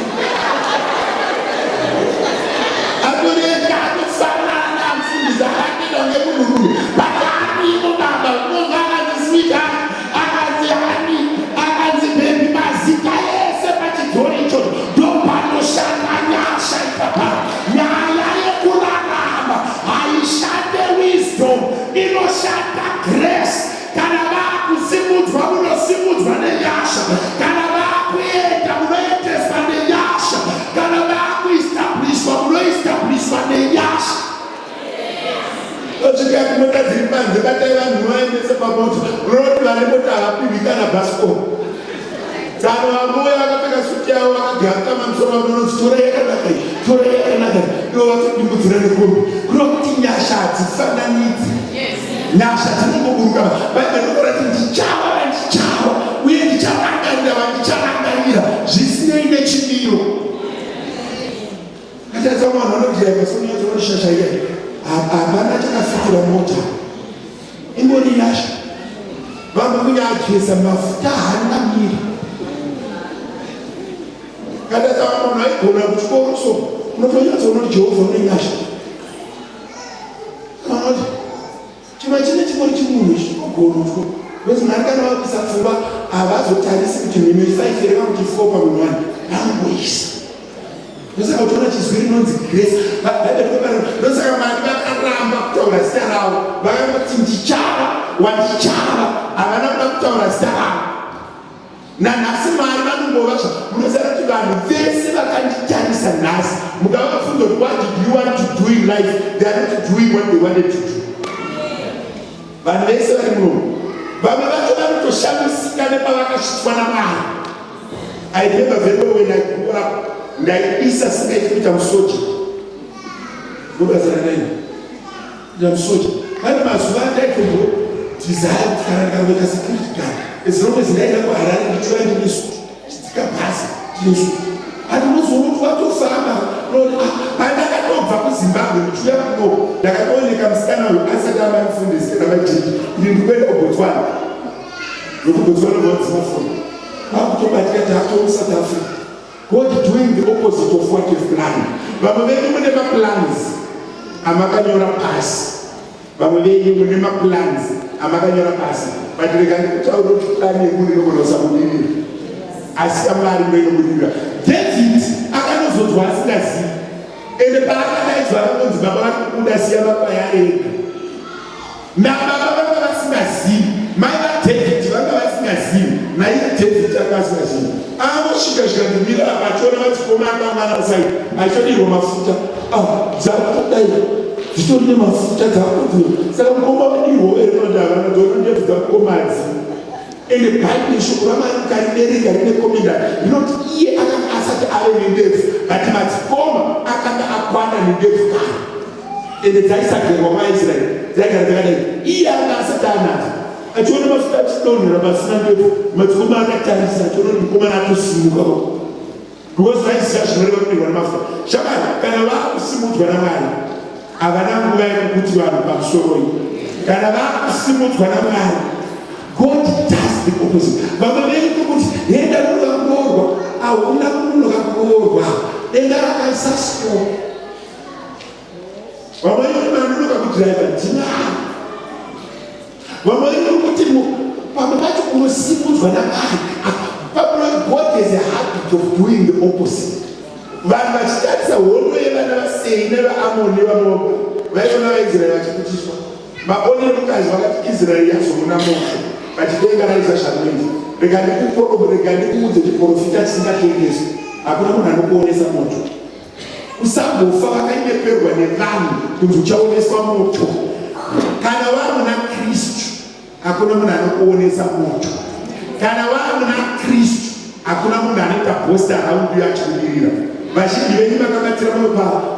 Atoreka atofanana mufundisi akapinda kunge munhurume but arimo baba unonzwa akanzi sweetheart akanzi honey akanzi baby mazita ese pachidzoro ichocho ndopanoshanda nyasha ipapa nyaya yekurarama haishande wisdom inoshanda grace Kana vakusimudzwa munosimudzwa nenyasha. Kana vakuenda munoendeswa nenyasha. Kana vakuestablishwa munoestablishwa nenyasha. Tosvika kumota dziri panze batai vanhu muvaendese pamota. Unoti vane mota havapihwi kana bhasikoro. Tsano vamouya vakapfeka suti yavo vakagara musoro wavo vanoti torai yakanaka iyi, torai yakanaka iyi. Ivo vatodimbudzira nekombi. Kureva kuti nyasha hadzifananidzi. Nyasha dzinongoburuka. Bhaibheri rinotaura kuti ndichava vandichava uye ndicharangarira vandicharangarira zvisinei nechimiro. Katarisa vanhu vanodhiraivha sonyatsonishasha iya. Hapana chakafitira mota. Ingori nyasha. Vamwe kunyageza mafuta haana miri. Kana tawa munhu aigona kuchikoro so unotonyatsoona kuti Jehovha une nyasha. Unoti chimwe chine chingori chimunhu chinogona kuchikoro. Because Mwari kana vakuisa pfungwa havazotarisi kuti mhino i5 here kana kuti 4 pamunhu wani vanongoisa. Ndosaka uchiona chizwi rinonzi grace. Bhaibheri rinopano ndosaka Mwari vakaramba kutaura zita ravo. Vakangoti ndichava wandichava. Havana kuda kutaura zita ravo. Nanhasi Mwari vanongova zva munoziva kuti vanhu vese vakanditarisa nhasi mukavabvunza kuti what did you want to do in life they are not doing what they wanted to do. Vanhu vese vari muno vamwe vacho vanotoshamisika nepavakasvitswa naMwari. I remember very well when I grew up, ndaidisa singaiti kuita musoja. Ndobazana nani? Kuita musoja. Pane mazuva andaitombo desire kuti kana ndikangoita security guard, as long as ndaenda kuHarare ndichiuya ndine suit, chidzika bhazi ndine suit. But unozoona kuti watofamba unoona ah, pandakatobva kuZimbabwe ndichiuya kuno ndakatooneka musikana uyu asati ava mufundisi kana majeji kuti ndikuenda kuBotswana. NokuBotswana vadzima foni. Kwakutobatika tato muSouth Africa. God doing the opposite of what you've planned. Vamwe venyu mune maplans amakanyora pasi. Vamwe venyu mune maplans amakanyora pasi. But rega ndikutaura kuti plan yemunhu inogona kusabudirira. Asi yaMwari ndo inobudirira. David akanozodzwa asingazivi. Ende paakadaidzwa akangonzi baba vari kubuda siya makwai ega. Nababa vanga vasingazivi, mai vaDavid vanga vasingazivi, naiye David anga asingazivi. Angosvika zvikandimira apa achiona madzikoma akangana kusai achiodirwa mafuta. Ah, dzakudai dzitori nemafuta dzakudzi. Saka mukoma vadirwa here kuti havana dzoona ndebvu dzamukomadzi. Ende Bhaibheri shoko raMwari ukariverenga rine commentary rinoti iye akanga asati ave nendebvu but madzikoma akanga akwana nendebvu kare. Ende dzaisagerwa maIsraeri dzaigara dzakadai. Iye anga asati anadzo. Achiona mafuta achidonhera pasina ndebvu, madzikoma akatarisa achiona kuti mukomana atosimuka. Because vaiziva zvinoreva kudirwa nemafuta. Shamwari, kana vakusimudzwa naMwari, havana nguva yekukuti vanhu pamusoroi. Kana vakusimudzwa naMwari, God does the opposite. Vamwe venyu kuti henda kunonoka kuroorwa, hauna kunonoka kuroorwa. Denda rakaisa stop. Vamwe venyu manonoka kudriver ndimwari. Vamwe venyu kuti pamwe pacho unosimudzwa naMwari. Pamwe God has a habit of doing the opposite. Vanhu vachitarisa hondo yevana vaSei nevaAmoni nevaMoabhi vaiona vaIsraeri vachikutiswa. Maonero mukadzi vakati Israeri yazomuna moto vachidenga raisa zvamunoita. Rega ndikuporofita, rega ndikuudze chiporofita chisingatengeswi. Hakuna munhu anokuonesa moto. Usambofa vakanyeperwa nevanhu kunzi uchaoneswa moto. Kana wamuna Kristu, hakuna munhu anokuonesa moto. Kana wamuna Kristu, hakuna munhu anoita boast around you achibudirira. Vazhinji venyu makabatira moyo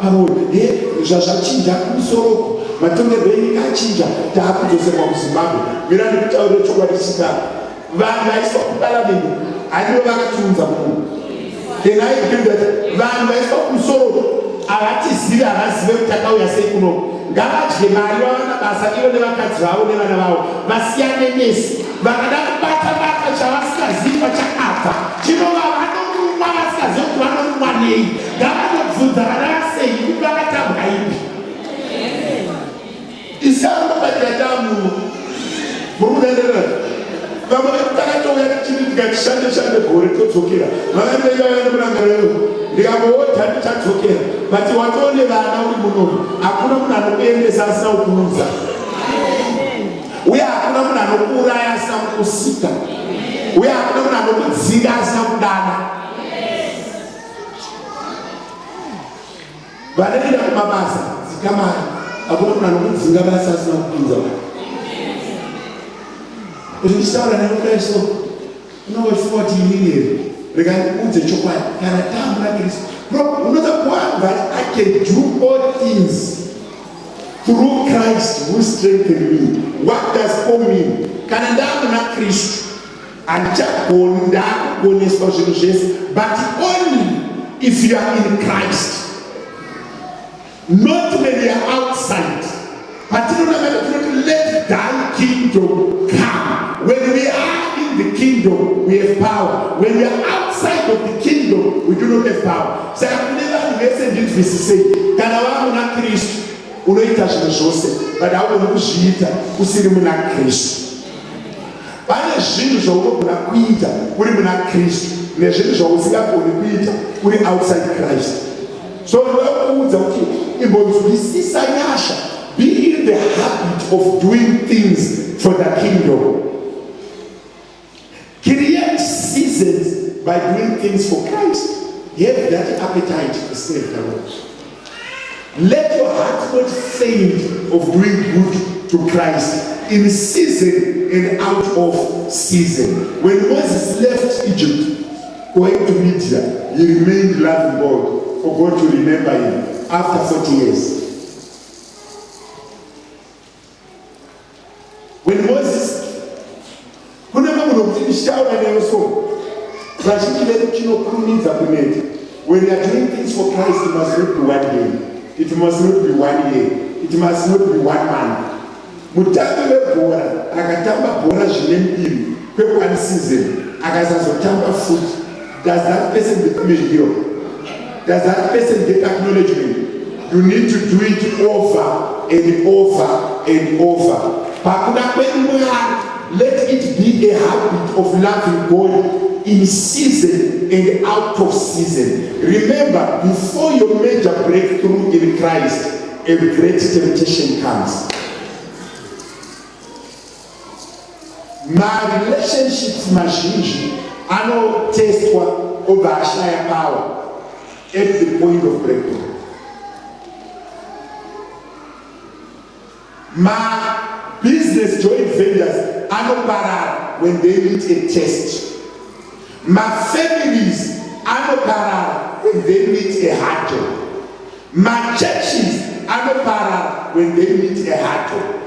pamwoyo, he zvazvachinja kumusoro matongerwo enyika achinja, taakudzoserwa kuZimbabwe. Mira ndikutaurire chokwadi chisingaka. Vanhu vaiswa kuparamende handivo vakatiunza kuno. Can I agree that vanhu vaiswa kumusoro havatizivi, havazive kuti takauya sei kuno. Ngavadye mari vawana basa ivo nevakadzi vavo nevana vavo, vasiyane nesu. Vakada kubata bata chavasingazivi kwachakabva, chinova vanorumwa vasingazivi kuti vanorumwa nei. Ngavanobvunza vana vasei kuti vakatambwa ipi. Isango patatamu muri kuenderera vamwe vedu takatouya tichiti tikati shande shande gore todzokera vana vedu vaiva nemurangariro ndikangoodha ndichadzokera but watoone vana uri munomu hakuna munhu anokuendesa asina kukuudza uye hakuna munhu anokuuraya asina kukusika uye hakuna munhu anokudzinga asina kudana. Vanoenda kumabasa dzikamai, hakuna munhu anokudzinga basa asina kupinza vanhu. Kuti ndichitaura newe kudai so, unonga uchifunga kuti inini here? Rega ndikuudze chokwadi, kana tamuna Kristu, unoza kuwabva I can do all things through Christ who strengthened me. What does Paul mean? Kana ndamuna Kristu, handichagoni, ndakugoneswa zvinhu zvese, but only if you are in Christ, not when you are outside. Patinonamata tinoti let thy kingdom come. When we are in the kingdom, we have power. When we are outside of the kingdom, we do not have power. Saka kune vanhu vese ndinzwisisei, kana vamuna Kristu unoita zvinhu zvose, but haugoni kuzviita usiri muna Kristu. Pane zvinhu zvaunogona kuita uri muna Kristu nezvinhu zvausingagoni kuita uri outside Christ. So ndinoda kukuudza kuti imbonzwisisa nyasha, be in the habit of doing things for the kingdom. Create seasons by doing things for Christ. Have that appetite to serve the Lord. Let your heart not faint of doing good to Christ in season and out of season. When Moses left Egypt, going to Midian, he remained loving God for God to remember him after 40 years. When Moses, kune mumwe munhu kuti ndichitaura newe so, vazhinji vedu tinokurumidza kuneta. When you are doing things for Christ, it must not be one day. It must not be one year. It must not be one month. Mutambi webhora akatamba bhora zvine mbiri kwe one season akasazotamba futi. Does that person become a hero? Does that person get acknowledgement? You need to do it over and over and over. Pakuda kwedu Mwari, let it be a habit of loving God in season and out of season. Remember, before your major breakthrough in Christ, a great temptation comes. Marelationships mazhinji anotestwa obva ashaya power at the point of breakthrough. Mabusiness joint ventures anoparara when they meet a test. Mafamilies anoparara when they meet a hurdle. Machurches anoparara when they meet a hurdle.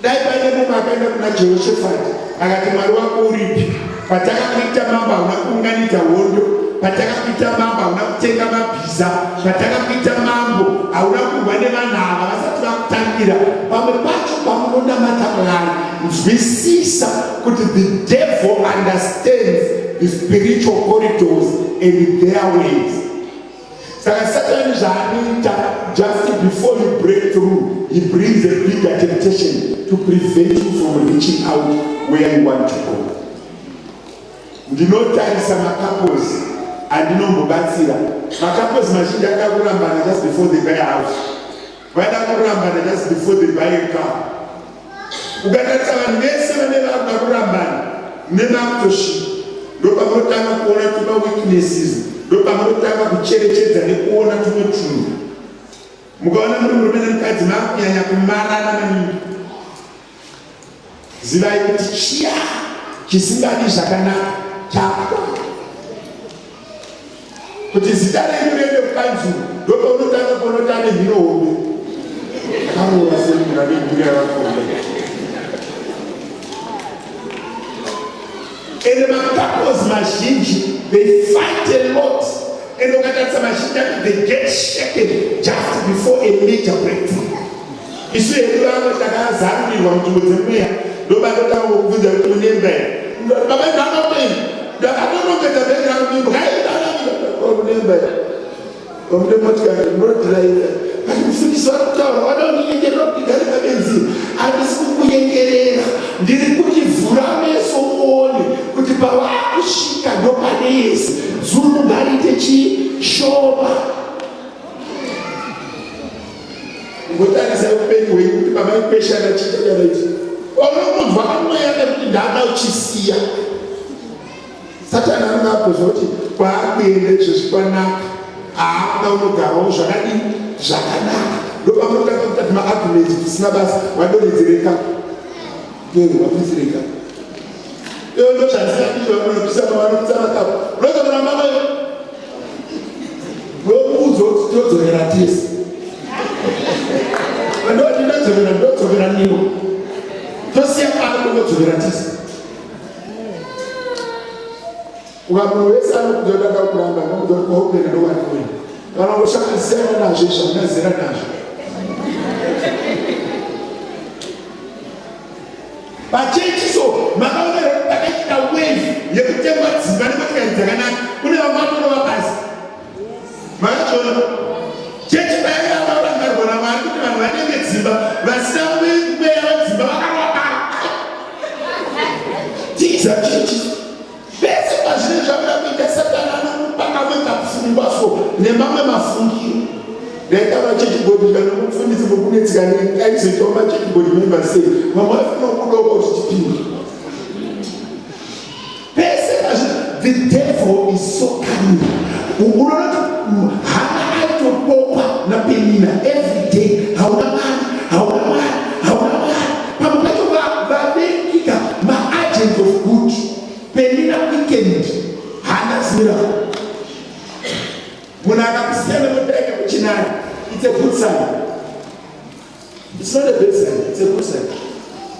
Dai paine mumwe akaenda kuna Jehoshafati akati, Mwari wako uripi? Patakakuita mambo hauna kuunganidza hondo, patakakuita mambo hauna kutenga mabhiza, patakakuita mambo hauna kurwa nevanhu ava vasati vakutangira. Pamwe pacho pamunonamata Mwari, nzwisisa kuti the devil understands the spiritual corridors and their ways. Saka Satani zvaanoita, just before you break through, he brings a bigger temptation to prevent you from reaching out where you want to go. Ndinotarisa macouples andinombobatsira. Macouples mazhinji akada kurambana just before they buy a house, vaida kurambana just before they buy a car. Ukatarisa vanhu vese vane vakuda kurambana nemakutosvika, ndopamunotanga kuona tuma weaknesses, ndopamunotanga kucherechedza nekuona tumwe tunhu. Mukaona muri murume nemukadzi makunyanya kumarana maningi, zivai kuti chiya chisingadi zvakanaka chako kuti zita renyu riende kukanzuru, ndopaunotanga kuona kuti ane mhino hombe, akaroora semunhu ane mhino yakakomba. Ende macouples mazhinji, they fight a lot, and ukatarisa mazhinji acho, they get shaken just before a major breakthrough. Isu hedu vamwe takazarurirwa munzvimbo dzemweya, ndobatotanga kukubvunza kuti unemba here. Baba, ndakapei ndakatorongedza bhegi rangu, imbwa unemba here, mune motikari, munodhiraivha. But mufundisi vari kutaura vada kundinyengerera kuti ndigare pabenzi. Handisi kukunyengerera, ndiri kuti vhura meso uone kuti pavakusvika ndopane yese dzungu ngariite chishoma. Ngotarisa upenyu hwenyu kuti pamaikweshana chiita chavaiti unomunzwa kamweya kekuti ndada uchisiya. Satani anonga akuzwa kuti kwaakuenda izvezvi kwanaka, haakuda unogarawo zvakadii zvakanaka. Ndopamunotanga kuita tumaarguments tusina basa. Wadonhedzereka, wapisireka iyo ndozvandisingadi. Vanopisa, vanopisa makapu, unozotora mama ndokuudza kuti todzokera tese. Ndoti ndodzokera, ndodzokera niwo, tosiya pano, ndodzokera tese. Ukamunhu wese anokuudza kuti ada kuramba, nokuudza kuti kwaupenda ndokwandinoenda. Kana ungoshandisiyana nazvo zvandazera nazvo pachechi. So makaona here kuti pakaitika wave yekutengwa dzimba nemotikari dzakanaka, kune vamwe vatorova pasi? Makachiona chechi payaiva varangarirwa naMwari kuti vanhu vanenge dzimba vasina mweya wedzimba vakarova pasi. Tiza chechi pese pazvinenge zvakuda kuita, Satani anomupa kamwe kapfungwa so nemamwe mafungiro. Ndaitaura church board kana mufundisi mukunetsika aizoitawo machurch board member sei, vamwe vafanira kubudawo kuti tipinde pese pazvi. The devil is so cunning. Unoona kuti Hana aitopokwa naPenina every day, hauna mwana, hauna mwana, hauna mwana. Pamwe pacho vavengika maagent of good. Penina weekend haana zira. Munhu akakusiya nemotaika kuchinani, it's a good sign. It's not a bad sign, it's a good sign.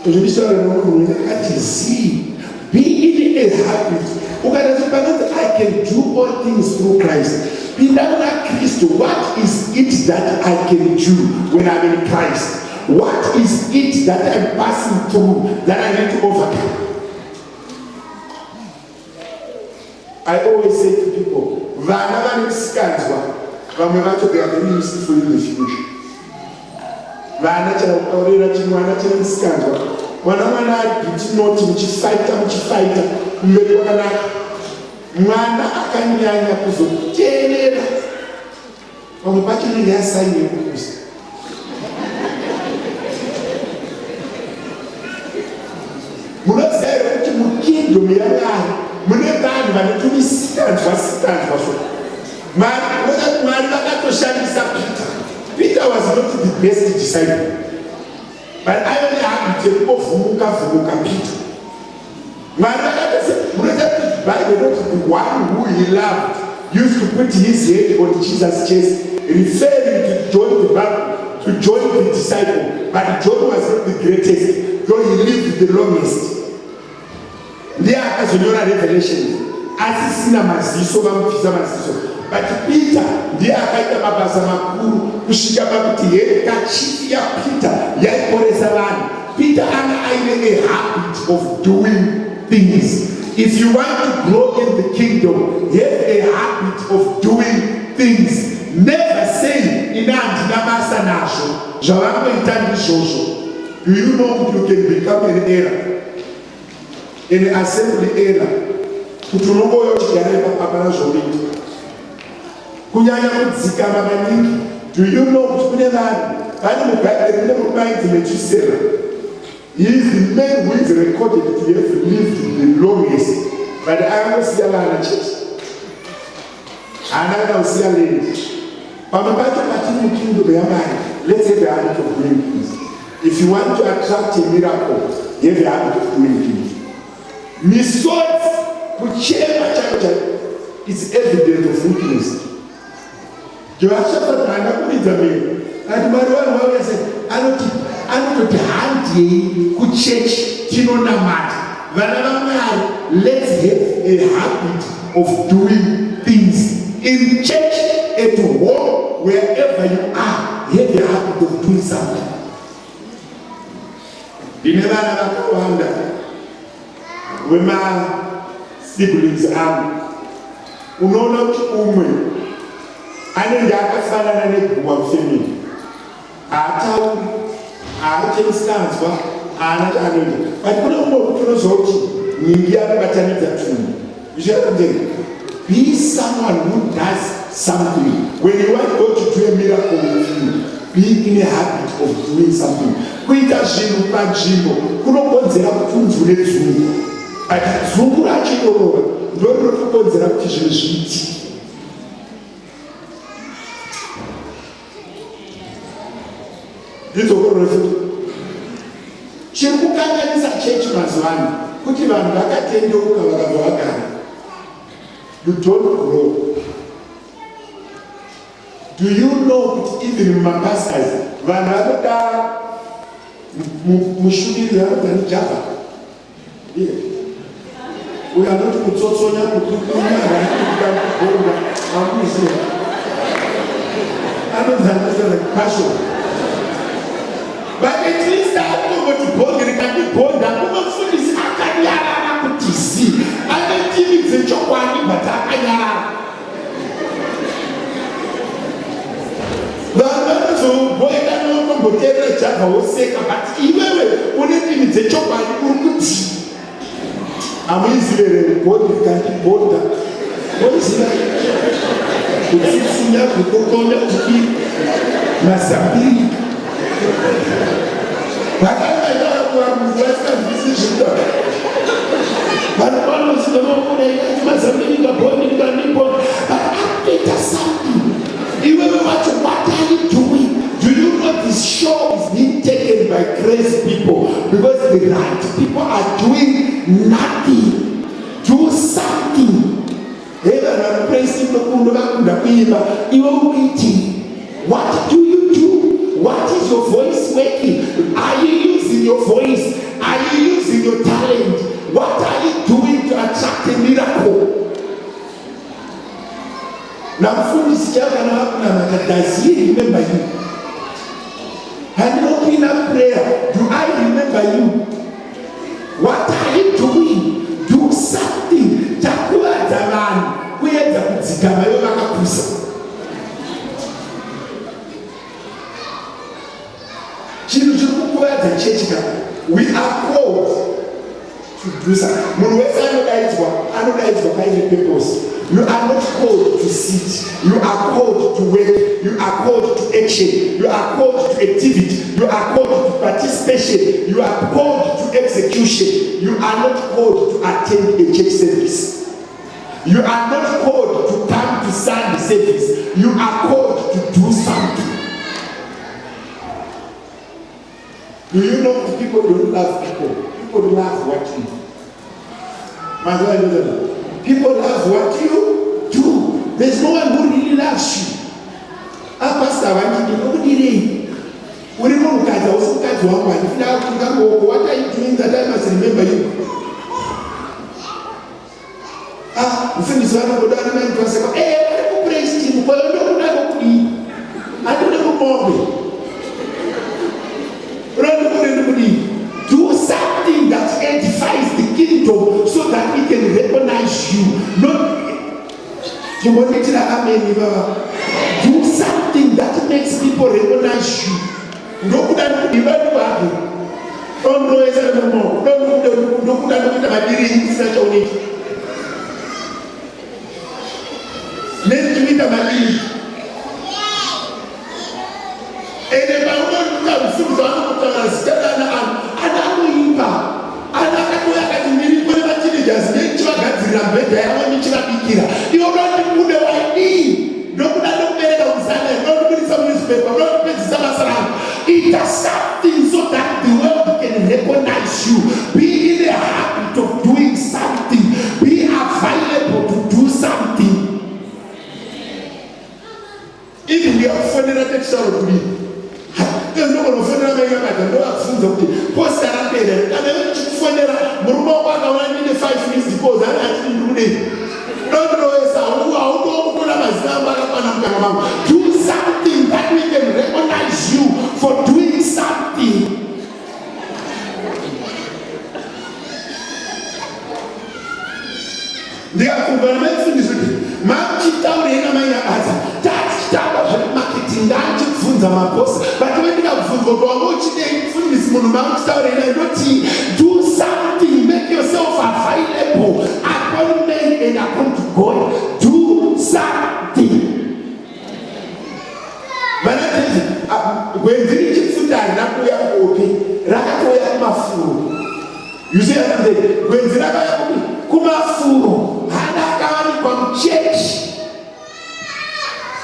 Zvindichitaura nomunhu wene akati zii, be in a habit. Ukatati panonzi I can do all things through Christ, pinda muna Kristu. What is it that I can do when I'm in Christ? What is it that I'm passing through that I need to overcome? I always say to people, vana vane misikanzwa, vamwe vacho they are very useful in the future. Vana chero ukaurira chimwana chine misikanzwa, mwana mwana ari biti noti muchifaita muchifaita kumberi kwakanaka. Mwana akanyanya kuzoteerera Pamwe pacho inenge yasaini yekupusa. Munoziva here kuti mukingdom yaMwari mune vanhu vane tumisikanzwa sikanzwa so. Mwari vakatoshandisa Peter. Peter was not the best disciple. But aiva nehabit yekungovhumuka vhumuka Peter. Mwari vakatose munoziva kuti Bible inoti the one who he loved used to put his head on Jesus chest referring to John the Baptist, to John the disciple. But John was not the greatest, though he lived the longest. Ndiye akazonyora Revelation asisina maziso vamubvisa maziso but Peter ndiye akaita mabasa makuru kusvika pakuti hekachifi yaPeter yaiporesa vanhu. Peter anga aine a habit of doing things. If you want to grow in the kingdom, have a habit of doing things. Never say ina handina basa nazvo zvavangoita ndizvozvo. Do you know kuti you can become an error? An assembly error kuti unongouya uchigara ipapa hapana zvaunoita. Kunyanya kudzikama maningi. Do you know kuti kune vanhu vane mubhaibheri mune murume ainzi Metusela. He is the man who is recorded to have lived the longest but akangosiya vana chete. Haana kana kusiya land. Pamwe pacho patiri mukingdom yaMwari, let's have a habit of doing things. If you want to attract a miracle, have a habit of doing things. Misodzi, kuchema chaiko chaiko is evidence of weakness. Jehoshaphat haana kuridza mhere ati Mwari vanhu vauya sei, anoti anototi handei kuchechi tinonamata. Vana vaMwari, let's have a habit of doing things in church, at home, wherever you are, have a habit of doing something. Ndine vana vakawanda vemasiblings angu, unoona kuti umwe anenge akafanana neguwa mufamily, haatauri, haaite musikanzwa, haana chaanoita, but kune umwe wekuti unoziva kuti nyingi anobatanidza tunhu. Zvicharatidza be someone who does something. When you want God to do a miracle with you, be in a habit of doing something. Kuita zvinhu panzvimbo kunokonzera kuti unzi une dzungu, but dzungu racho irorora ndorinotokonzera kuti zvinhu zviitike. Ndidzokorore futi. Chiri kukanganisa chechi mazuva ano kuti vanhu vakatendeuka vakabva vagara. You don't grow. Do you know kuti even mumapastors vanhu vanoda mushumiri vanoda nijava? Iye. Uyo anoti kutsotsonya kukukunya kuda kubonga hamuziva. Anonzi anonzi like passion. But at least anongoti bhongi rikandibhonda kumufundisi akanyarara kuti zii. Ane ndimi dzechokwadi but akanyarara. Vanhu vanozoboeka nokumboteerera Java woseka but iwewe une ndimi dzechokwadi uri kuti hamuizive here bhodhi rikandibhodha moiziva kutsutsunya kukokonya kudii mazambiri vakaivavarungu vasinganzwisisi zvinotaura vanhu vanoziva makudaikati mazambiri kabhondi kandibhodha but akutoita something iwewe wacho what are you doing do you know this show is being taken by crazy people because the right people are doing nothing do something hey vanhu vanopraise nokundo vakunda kuimba iwe ukuitii what do you do what is your voice working are you using your voice are you using your talent what are you doing to attract a miracle namufundisi chakana vakunamata does he remember you handinopinda prayer do i remember you what are you doing do something takuvadza vanhu. kudzikama ivo vakapusa. Chinhu chiri kukuvadza chechi ka, we are called to do something. Munhu wese anodaidzwa, anodaidzwa paine purpose. You are not called to sit. You are called to work. You are called to action. You are called to activity. You are called to participation. You are called to execution. You are not called to attend a church service. You are not called to come to Sunday service. You are called to do something. Do you know that people don't love people? People love what you do. Mazuva ano, people love what you do. There's no one who really loves you. Ah, pastor, vandidi ndokudirei? Uri munhukadzi hausi mukadzi wangu handifuna kutunga ruoko. What are you doing that I must remember you? Ah, mufundisi vanongoda vana mai mutwaseko. Eh, vari kupraise team kwayo ndokuda ndokudii? Handide kumombe. Unondikude ndikudii? Do something that edifies the kingdom so that we can recognize you. Not chimbondiitira ameni baba. Do something that makes people recognize you. Ndokuda ndikudii vandikwake. Dondoesa nemumaoko. Ndokuda ndokuita madiri isina chaunoita. Nendikuita madiri. Ende paunotuka mufundisi vanokutaura zita rana ano ana anoimba ana akatouya akati ndiripo nemateenagers ndichivagadzirira mbhedha yavo ndichivabikira iwe unondibude waidii ndokuda ndokubereka kuzana ndokubudisa munewspaper ndokupedzisa basa rangu ita something so that the world can recognize you be in the habit of doing something be available to do something Even ndikakufonera tekutaura kudii ndinogona kufonera mai kabata ndovabvunza kuti posta rapera here kana iwe ndichikufonera murume wako akaona ndine five missed calls ane achiti ndiri kudei dondiroesa haudokutora mazita angu akakwana mukana mangu do something that we can recognize you for doing something Ndikabvunzwa namaifundisi kuti makuchitaurei namai Nyabadza tatichitamba zvekumarketing ndandichibvunza maboss but we ndikabvunzwa kuti wanga uchidei mufundisi munhu makuchitaurei naye ndotii do something make yourself available upon men and upon to God do something vana David gwenzi richipfuta harina kuuya kuhope rakatouya kumafuro You see what I'm saying? Gwenzi rakauya kupi? Kumafuro. Hana akawanikwa muchechi.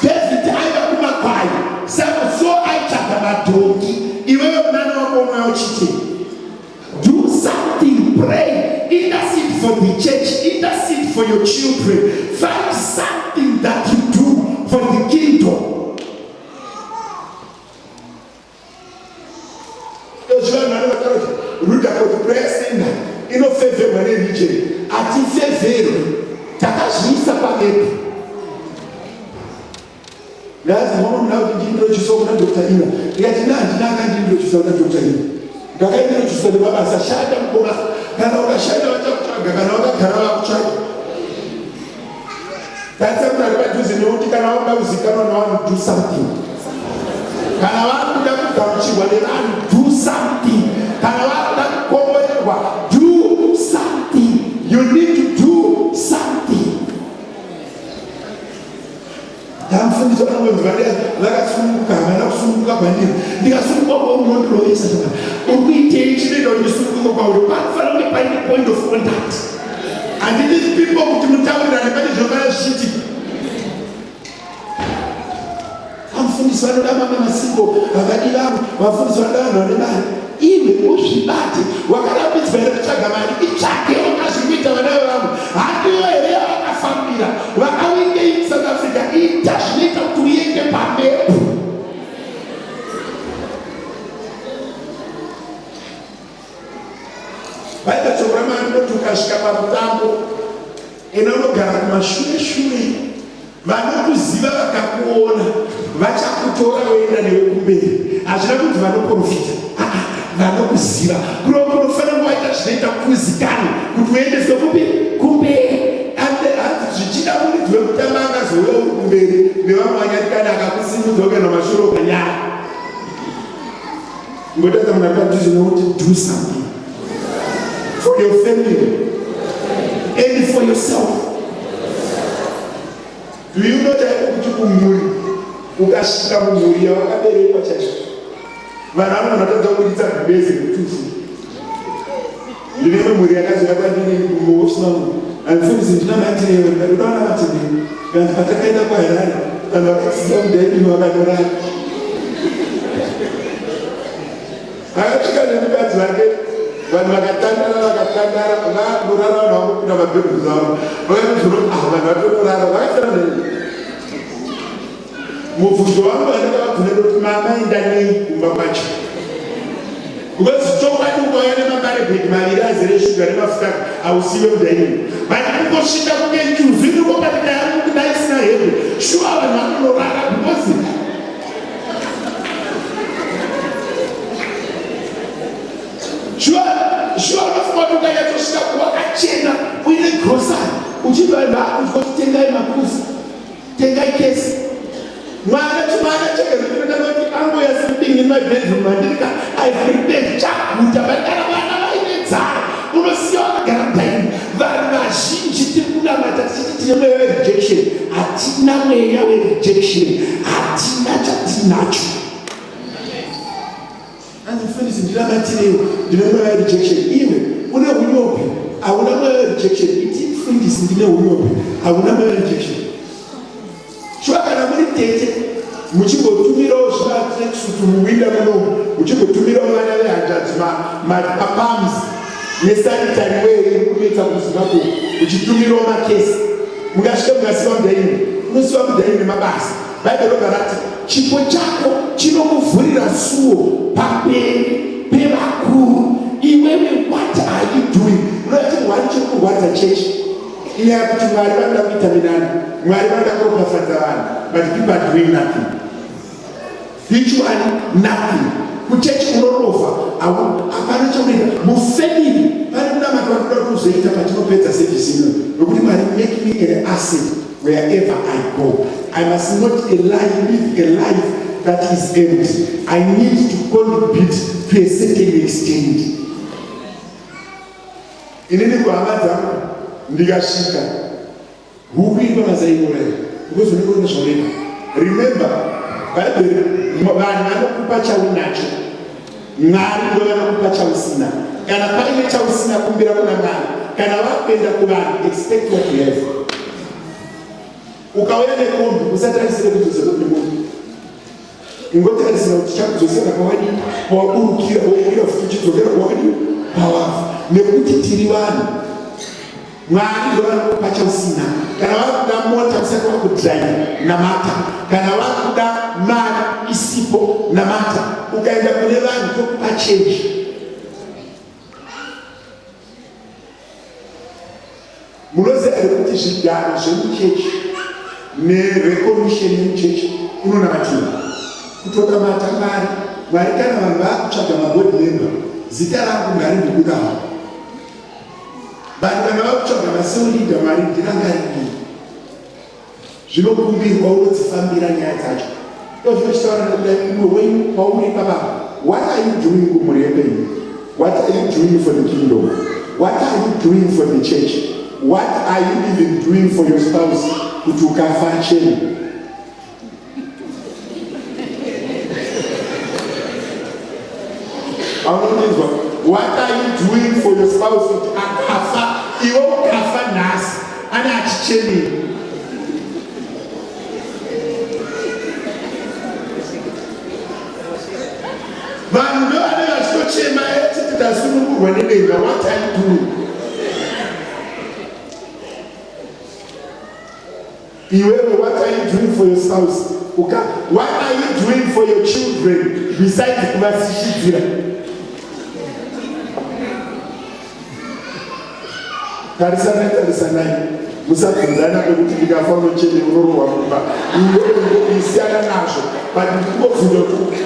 David aiva kumakwai. Saka so aitsvaga madhongi. Iwewe munana wako unouya uchiti do something, pray, intercede for the church, intercede for your children. Find something that you do for the kingdom. Vanhu vanotaura kuti Rutherford Prayer Center inofevherwa neregion. Hatifevherwi, takazviisa pamepu. Ndazi mama muna kuti ndiintroduce kuna Dr. Ina. Ndikati na handina akandintroduce kuna Dr. Ina. Ndakaintroduce nemabasa shanda mukoma. Kana ukashanda vachakutsvaga kana wakagara vakutsvaga. Tarisa munhu ari padhuze nekuti kana wakuda kuzikanwa nevanhu do something. Kana vakuda kugamuchirwa nevanhu do something. Kana vakuda kukomborerwa do something. You need to do something. Ndamufundisi vanongonzi vakasununguka havana kusununguka kwandiri ndikasununguka kwauri unondirovesa saka uri kuitei chinoita kuti ndisununguke kwauri panofanira kunge paine point of contact handidi people kuti mutaurirane pane zvinofana zvichiitika vamufundisi vanoda mamwe masingo havadi vamwe vafundisi vanoda vanhu vane mari iwe uzvibate wakarambidzwa here kutsvaga mari itsvage wakazviri kuita vana vevamwe handiyo here yavakafambira vakawingei musouth africa ita zvinoita kuti uende pamepu Bhaibheri shoko raMwari rinoti ukasvika pamutambo ena unogara kumashure shure vanokuziva vakakuona vachakutora voenda newe kumberi hazvina kunzi vanoprofita vanokuziva kureva kuti unofanira kuvaita zvinoita kuzikanwa kuti uendeswe kupi kumberi hanzi zvichida Zvichida muridzi wekutamba angazouya uri kumberi nevamwe vanyarikani akakusimudza ukaenda mashure ukanyara. Ngotadza munhu ari padhuze nekuti do something for your family and for yourself. Do you know chaiko kuti kumhuri ukasvika mumhuri yawakaberekwa chaizvo vanhu vanogona kutadza kubuditsa gumbeze kutufu. Ndine imwe mhuri yakazouya kwandiri muofisi mangu andifundisi ndina matirewo ndikati udaona matirewo kanzi patakaenda kuharare vanhu vakasiya mudaidini vakanorara akasvika nemukadzi vake vanhu vakatandara vakatandara vanorara vanhu vangopinda mabhebhu zavo vakatozona ah vanhu vatonorara vakatara nei Mubvunzo wangu wandakavabvunza ndoti mama enda nei kumba kwacho because chokwadi ukauya nemabarebhedi maviri azere shuga nemafuta hausiwe mudaini but kungosvika kunge njuzu iriko but dai isina hembe shuwa vanhu vanonorara because shuwa shuwa unofunga kuti ukanyatsosvika wakachena uine grosari uchibva vanhu vakudya kuti tengai makusi Tengai kesi. Mwana chimwana chega zvinoita kuti angoya sleeping in my bedroom mandirika I prepared chaguta but kana vana vaine nzara unosiya vakagara mudining. Vanhu vazhinji tiri kunamata tichiti tine mweya werejection. Hatina mweya werejection, hatina chatinacho. Hanzi mufundisi ndinamatireiwo ndine mweya werejection. Iwe une hunyope, hauna mweya werejection. Iti mufundisi ndine hunyope, hauna mweya werejection. Shuwa kana muri tete muchimbotumirawo zvimatracksuit muwinda munomu, muchimbotumirawo vana vehanzvadzi mapams nesanitary wear iri kunetsa kuZimbabwe, muchitumirawo makesi. Mungasvike mungasiwa mudaini, unosiwa mudaini nemabasa. Bhaibheri robva rati chipo chako chinokuvhurira suo pamberi pevakuru. Iwewe what are you doing? Unoda chirwari chiri kurwadza chechi inyaya yekuti Mwari vanoda kuita minana, Mwari vanoda kuropafadza vanhu, but people are doing nothing. Virtually nothing. Kuchechi unorovha, hapana chaunoita. Mufamily pane kunamata vanoda kuti uzoita patinopedza service ino, nokuti Mwari make me an asset wherever I go. I must not a life, live a life that is empty. I need to contribute to a certain extent. Inini kuhama dzangu ndikasvika huku iri pamazai inouraya because unenge une zvaunoita. Remember, Bhaibheri vanhu vanokupa chaunacho. Mwari ndo vanokupa chausina. Kana paine chausina kumbira kuna Mwari. Kana wakuenda kuvanhu expect what you have. Ukauya nekombi usatarisire kudzosera kune munhu. Ingotarisira kuti chakudzosera pawadii pawaburukira wokwira futi uchidzokera kwawadii pawabva nekuti tiri vanhu. Mwari ndovanokupa chausina. Kana wakuda mota usati wakudrive namata. Kana wakuda mari isipo namata. Ukaenda kune vanhu tokupa change. Munoziva here kuti zvigaro zvemuchechi nerecognition yemuchechi inonamatirwa? Kutonamata Mwari. Mwari kana vanhu vakutsvaga maboard member, zita rangu ngarindobudawo. Vanhu kana vakutsvaga macell leader mari ndirangarirei. Zvinokumbirwa unodzifambira nyaya dzacho. Ndozvinochitaura nekuda imwe wenyu kwauri baba. What are you doing kumhuri yepenyu? What are you doing for the kingdom? What are you doing for the church? What are you even doing for your spouse kuti ukafa achene? Aunondinzwa? What are you doing for your spouse kuti akafa iwe ukafa nhasi ane achichemei? Vanhu ndovane vachitochema echiti tasunungurwa nedenga. What are you doing? Iwewe what are you doing for your spouse? Uka, what are you doing for your children besides kuvasishidzira? Tarisanai, tarisanai. Musabvunzana pekuti ndikafa unochene unorohwa mumba. Iwewe ndokuyisiyana nazvo. But ndikungobvunza kuti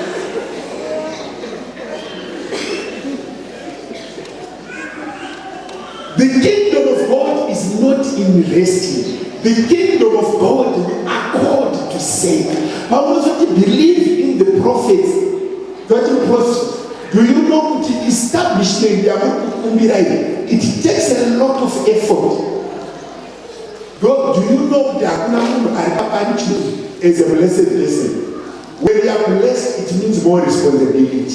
The kingdom of God is not in resting. The kingdom of God we are called to save. Paunozoti believe in the prophets, toti prophet, do you know kuti establishment yamuri kukumbira iyi it takes a lot of effort. Do, do you know kuti hakuna munhu ari pabanchu as a blessed person? When you are blessed, it means more responsibility.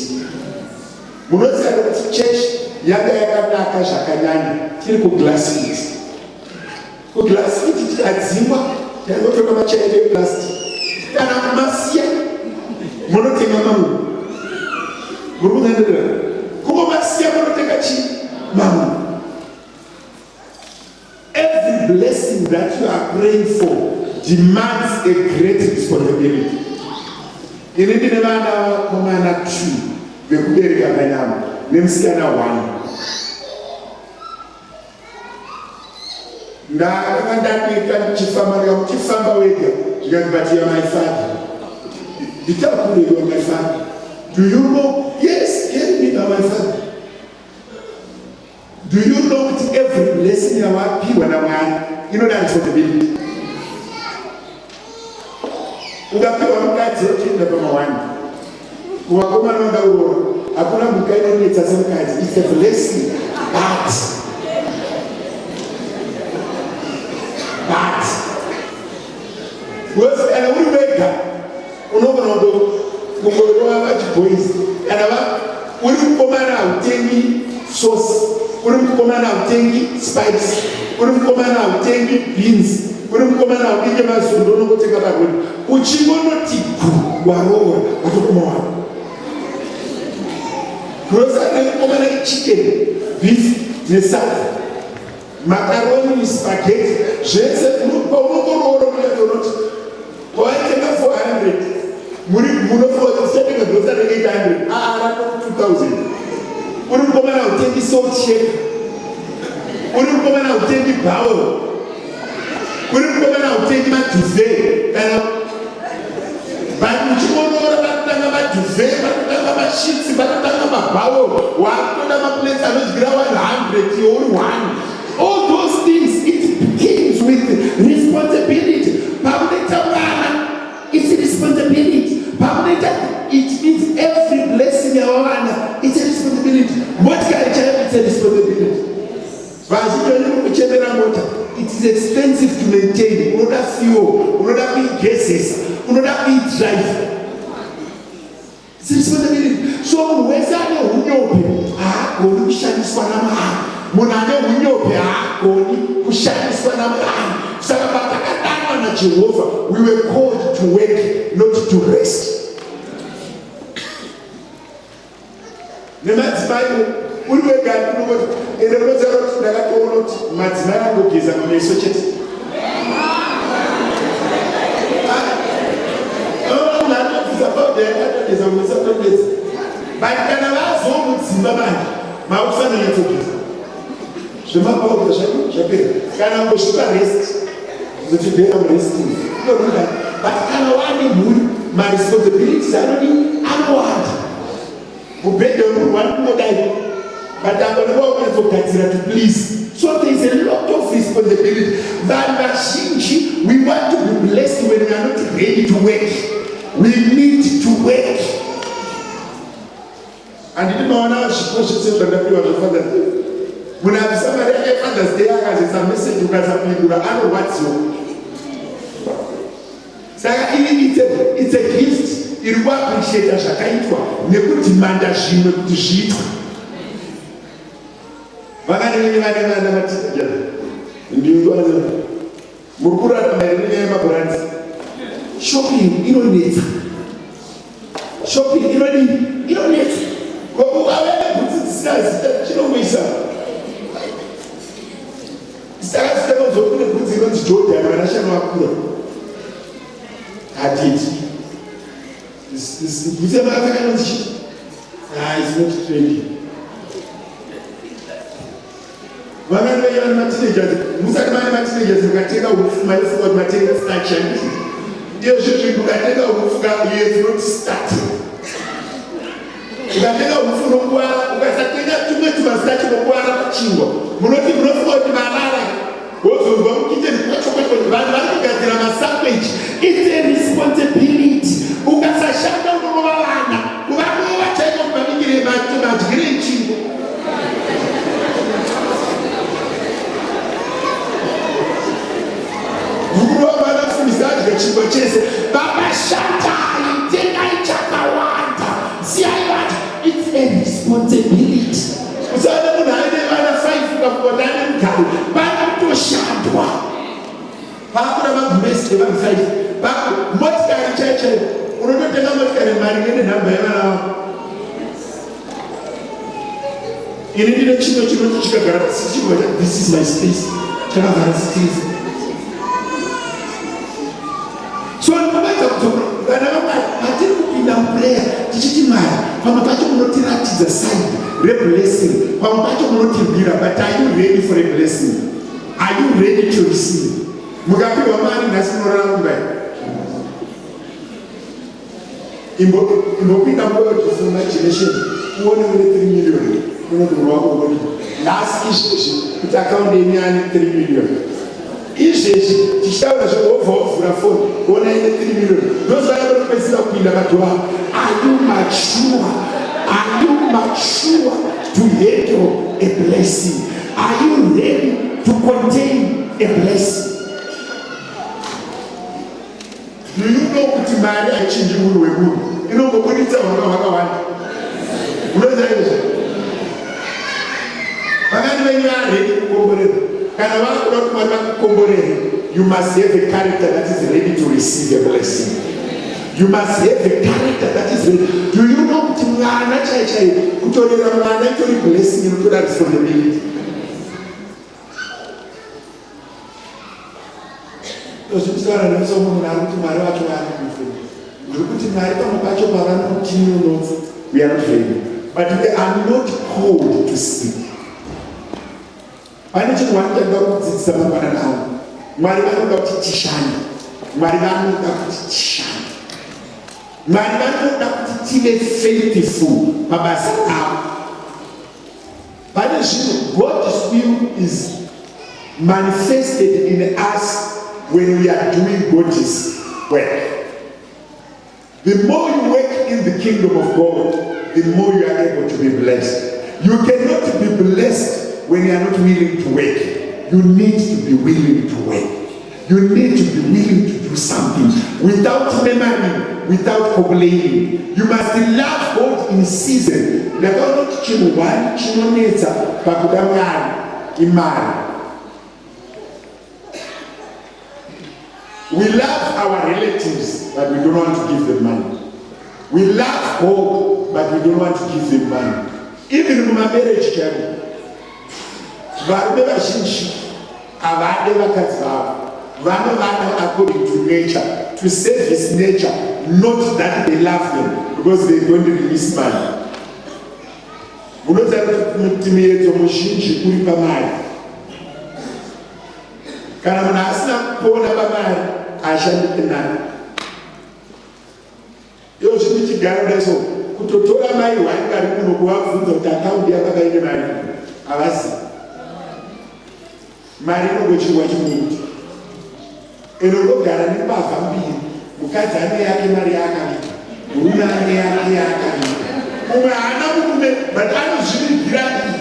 Munoziva kuti church yanga yakanaka zvakanyanya tiri kuglassfit. Kuglassfit tikadzingwa taingotora machair eplastic kana kumasiya munotenga mamwe. Muri kunyenderera kungomasiya munotenga chii mamwe. Every blessing that you are praying for demands a great responsibility. Ini ndine vana vakomana 2 vekubereka panyama nemusikana 1. Ndakanga ndaneta ndichifamba ndikakuti famba wega zvikanzi but you are my father. Nditakure you are my father. Do you know? Yes, carry me by my father. Do you know kuti every blessing yawapiwa naMwari inoda responsibility? Ukapiwa mukadzi wotoenda pamawani, kuvakomana vangaurora, hakuna mhuka inonetsa semukadzi. It's a blessing, but but because kana uri wega unogona kungorova vachiboys kana uri mukomana hautengi sauce, uri mukomana hautengi spice, uri mukomana hautengi beans, uri mukomana haubike mazondo, unongotenga paroni uchingonoti gu waroora watokuma wako grocery remukomana ichicken, beef nesadza, macaroni, spaghetti, zvese. Paunongoroora unonyatsonoti waitenga 400 muri munofunga kuti tichatenga grocery 800 aa 2000. Uri mukomana hautengi salt shaker, uri mukomana hautengi bowl, uri mukomana hautengi maduvet kana but uchingoroora vanotanga maduvet, vanotanga masheets, vanotanga mabowl, wakutoda maplates anodyira 100 iwe uri 1. All those things, it begins with responsibility. Pamunoita mwana, it's responsibility. Pamunoita, it means every blessing yawawana, it's a responsibility. Motikari chaiyo, it's a responsibility. Vazhinji vanenge kuchemera mota. It is expensive to maintain. Unoda fuel, unoda kuigezesa, unoda kuidrive. It's a responsibility. So munhu wese ane unyope haagoni kushandiswa naMwari. Munhu ane unyope haagoni kushandiswa naMwari. Saka patakadanwa naJehovha, we were called to work, not to rest. Nemadzimai uri wega unongoti ende unoziva kuti ndakatoona kuti madzimai angogeza kumeso chete. Munhu anobvisa powder yakatogeza kumeso atogeza, but kana vazomudzimba manje makufanira nyatsogeza zvemapowder zvacho zvapera. Kana ungosvipa rest zoti day am resting inoruda, but kana wane mhuri maresponsibilities anodi anowanda. Mubhedha wemunhu wani kungodai, but apa ndovaunyatsogadzira to please. So there is a lot of responsibility. Vanhu vazhinji, we want to be blessed when we are not ready to work. We need to work. Handiti maona zvipo zvese zvandapiwa zvaFathers Day? Munhu abvisa mari yake Fathers Day akazoisa meseji ukasapindura anorwadziwa. Saka iri it's a gift iri kuappreciata zvakaitwa nekudhimanda zvimwe kuti zviitwe. Vakanenge vane vana mateenager ndingoa muri kurarama here nenyaya yemabrands? Shopping inonetsa. Shopping inodii? Inonetsa. Ukauya nebhutsi dzisina zita chinongoisa. Saka zita kune bhutsi inonzi Jordan vanashanu vakura hatiti bhutsi yamakapfeka inonzi chii? Ah, it's not trending. Vana venyu vane mateenagers, musati mane mateenagers mukatenga upfu maifunga kuti matenga starch, handiti? Izvi ukatenga upfu ka, you have not started. Ukatenga upfu unokuwara, ukasatenga tumwe tumastarch unokuwara pachingwa. Munoti munofunga kuti marara, wozonzwa mukicheni kwacho kwacho kuti vari vanogadzira masangweji. It's a responsibility. Ukasashanda unorova vana, kuvarova chaiko kumabikire madyire echingwa. Mukurova vana fundisi adya chingwa chese. Baba shandai, tengai chakawanda, siyai vana. It's a responsibility. Usaona munhu aine vana 5 ukafunga kuti ane mugaro, pana kutoshandwa. Pakuda magumbezi evanhu 5, motikari chaiyo chaiyo unototenga motikari maringe nenhamba yevana vako. Ini ndine chimwe chinoti chikagara pasi chibva this is my space, chakagara space. So ndinobaidza kudzokora vana vaMwari patiri kupinda muprayer tichiti Mwari pamwe pacho munotiratidza side reblessing, pamwe pacho munotirwira, but are you ready for a blessing? Are you ready to receive? Mukapiwa mari nhasi munorara kumba imbopinda muworld of imagination uone une 3 million unodoro wako unodi nhasi izvezvi kuti akaundi yenyu ane 3 million izvezvi tichitaura zvewobva wovhura foni kuona ine 3 million ndozvaanopedzisira kupinda madhora. Are you mature? Are you mature to handle a blessing? Are you ready to contain a blessing? Do you know kuti mari haichinji munhu wemunhu, inongobuditsa hwanga hwakawanda? Unoziva izvo? Vakati venyu vaready kukomborerwa. Kana vakuda kuti Mwari vakukomborere, you must have a character that is ready to receive a blessing. You must have a character that is ready. Do you know kuti mwana chai chai, kutorera mwana itori blessing inotoda responsibility? Tozvitaura nemusomo munhu ari kuti Mwari vacho vari kufe. Ndiri kuti Mwari pamwe pacho pavanotinonotsa, we are not ready. But we are not called to sleep. Pane chinhu wani chandoda kudzidzisa mangwanani ano. Mwari vanoda kuti tishande. Mwari vanoda kuti tishande. Mwari vanoda kuti tive faithful pabasa avo. Pane zvinhu, God's will is manifested in us when we are doing God's work. The more you work in the kingdom of God, the more you are able to be blessed. You cannot be blessed when you are not willing to work. You need to be willing to work. You need to be willing to do something without murmuring, without complaining. You must love God in season. Ndakaona kuti chinhu one chinonetsa pakuda Mwari imari. We love our relatives, but we don't want to give them money. We love God, but we don't want to give them money. Even mumamarriage chaivo, varume vazhinji havade vakadzi vavo, vanovada according to nature, to service nature, not that they love them, because they don't release money. Munoziva kuti miedzo muzhinji uri pamari. Kana munhu asina kupona pamari, ashandike nayo. Iyo zvindichigara kudai so, kutotora mai hwai vari kuno kuvabvunza kuti akaundi yababa ine mari, havasi. Mari inongochirwa chimuti. Ende unogara nembavha mbiri, mukadzi ane yake mari yaakaviga, murume ane yake yaakaviga. Umwe haana murume but anozvivigira iyi.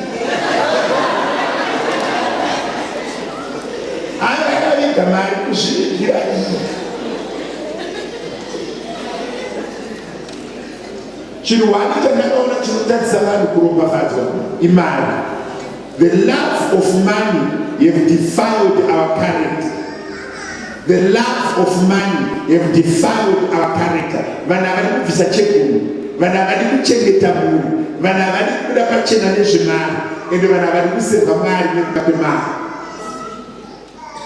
Akaviga mari kuzvivigira iyi. Chinhu hwani chandakaona chinotadzisa vanhu kuropafadzwa imari. The love of money have defiled our character. The love of money have defiled our character. Vanhu havadi kubvisa chegumi, vanhu havadi kuchengeta mhuri, vanhu havadi kubuda pachena nezvemari, ende vanhu havadi kusevha mari nekuda kwemari.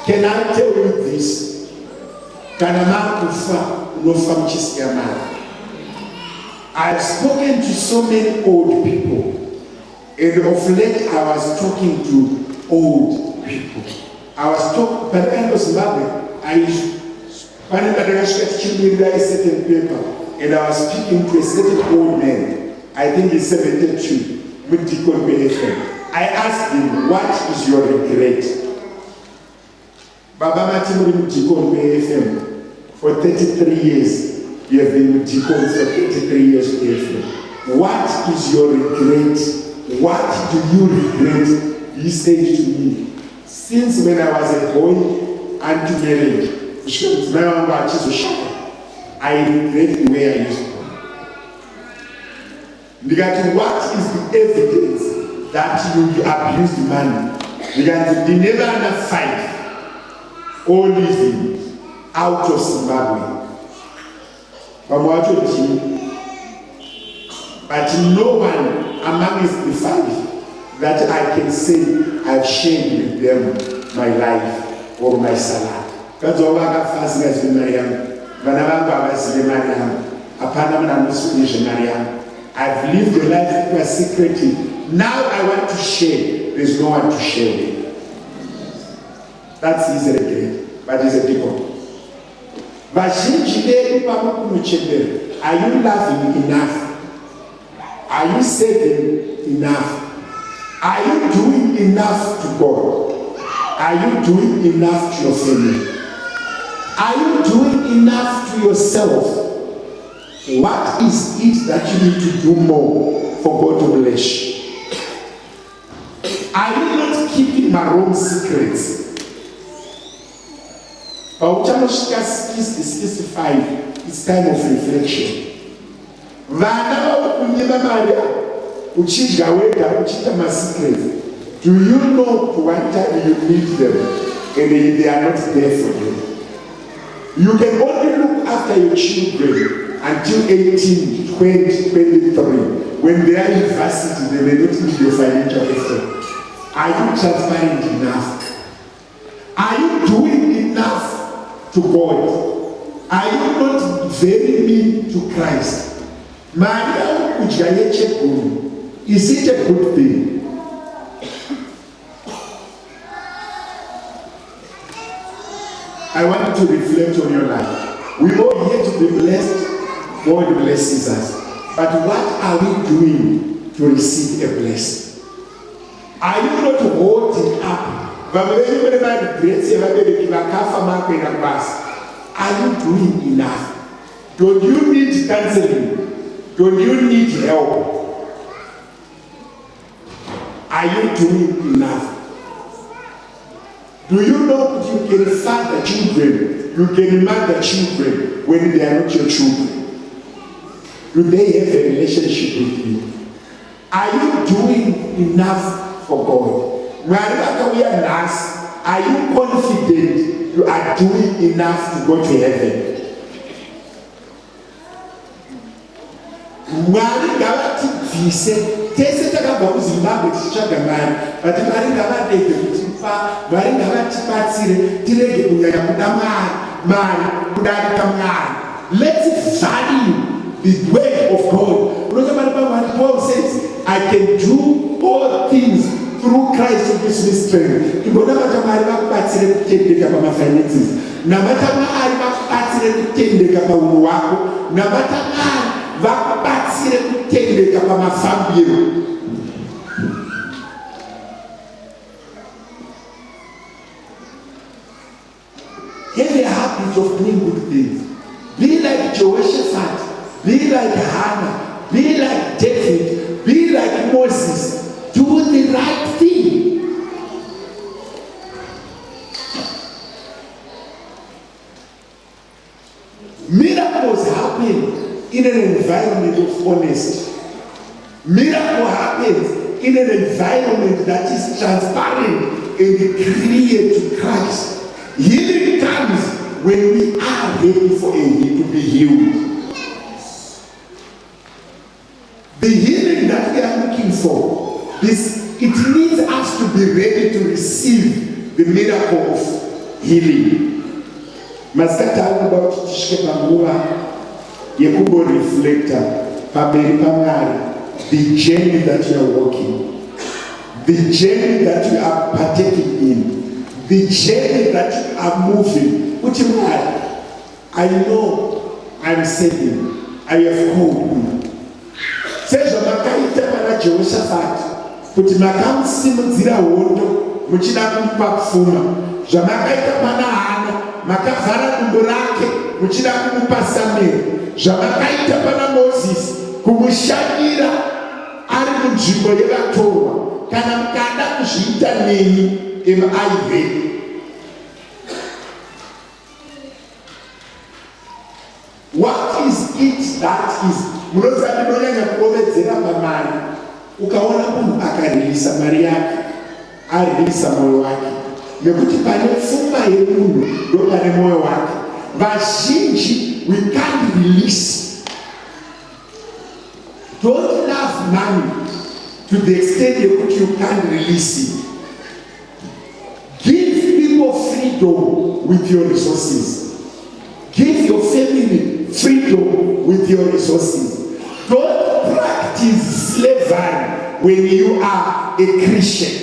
Can I tell you this? Kana makufa unofa muchisiya mari. I've spoken to so many old people, and of late I was talking to old people. I was talking, pandakaenda kuZimbabwe, I pane pandakasvika tichimirira a certain paper, and I was speaking to a certain old man. I think he's 72, mudeacon weFM. I asked him, what is your regret? Baba mati muri mudikoni kuAFM for 33 years. You have been mudikoni for 33 years kuAFM. What is your regret? What do you regret? He said to me, since when I was a boy unto marriage, kusvika mudzimai wangu achizoshaya, I regret the way I used to. Ndikati, what is the evidence that you abused money? Ndikanzi ndine vana 5 all living out of Zimbabwe. Vamwe vacho ndini. But no one among the five that I can say I've shared with them my life or my salary. Mukadzi wangu akafa asingazivi mari yangu. Vana vangu havazive mari yangu. Hapana munhu anoziva nezvemari yangu. I've lived a life that was secretive. Now I want to share. There's no one to share with. That's his regret, but he's a deacon. Vazhinji vedu pamwe kunochembera, are you loving enough? Are you saving enough? Are you doing enough to God? Are you doing enough to your family? Are you doing enough to yourself? What is it that you need to do more for God to bless you? Are you not keeping my wrong secrets? Pauchanosvika 60, 65, it's time of reflection. Vana vauri kunyima mari uchidya wega uchiita masecrets. Do you know one time you need them and they are not there for you? You can only look after your children until 18, 20, 23. When they are in varsity, they may not need your financial effort. Are you transparent enough? Are you doing enough to God? Are you not very mean to Christ? Mari yauri kudya yechegumi, is it a good thing? I want you to reflect on your life. We all here to be blessed. God blesses us. But what are we doing to receive a blessing? Are you not holding up? Vamwe venyu mune maregrets evabereki vakafa makuenda kubasa. Are you doing enough? Don't you need counseling? Don't you need help? Are you doing enough? Do you know that you can father children, you can mother children when they are not your children? Do they have a relationship with you? Are you doing enough for God? Mwari vakauya nhasi, are you confident you are doing enough to go to heaven? Mwari ngavatibvise tese takabva kuZimbabwe tichitsvaga mari, but Mwari ngavarege kutipa, Mwari ngavatibatsire tirege kunyanya kuda Mwari, mari kudarika Mwari. Let's value the word of God. Unoita mari paMwari. Paul says, I can do all things through Christ who gives me strength. Imbonamata Mwari vakubatsire kutendeka pamafinances. Namata Mwari vakubatsire kutendeka paunhu hwako. Namata Mwari vakubatsire kutendeka pamafambiro. Have a habit of doing good things. Be like Jehoshaphat. Be like Hannah. Be like David. Be like Moses. Do the right thing. Miracles happen in an environment of honesty. Miracle happens in an environment that is transparent and clear to Christ. Healing comes when we are ready for a to be healed. The healing that we are looking for, this it needs us to be ready to receive the miracle of healing. Masikati ari kuda kuti tisvike panguva yekumboreflecta pamberi paMwari the journey that you are walking, the journey that you are partaking in, the journey that you are moving. Kuti Mwari, I know I'm serving, I have called me. Sezvamakaita pana Jehoshafati, kuti makamusimudzira hondo muchida kumupa pfuma. Zvamakaita pana Hana, makavhara dumbu rake muchida kumupa Samueri. Zvamakaita pana Mozisi, kumushanyira ari munzvimbo yevatorwa. Kana mukada kuzviita neni, am I ready? What is it that is munoziva ndinonyanya kurovedzera pamari ukaona munhu akaririsa mari yake aririsa mwoyo wake nekuti pane pfuma yemunhu ndopane mwoyo wake vazhinji we can't release don't love money to the extent yekuti you can't release it Give people freedom with your resources. Give your family freedom with your resources. Don't practice slavery when you are a Christian.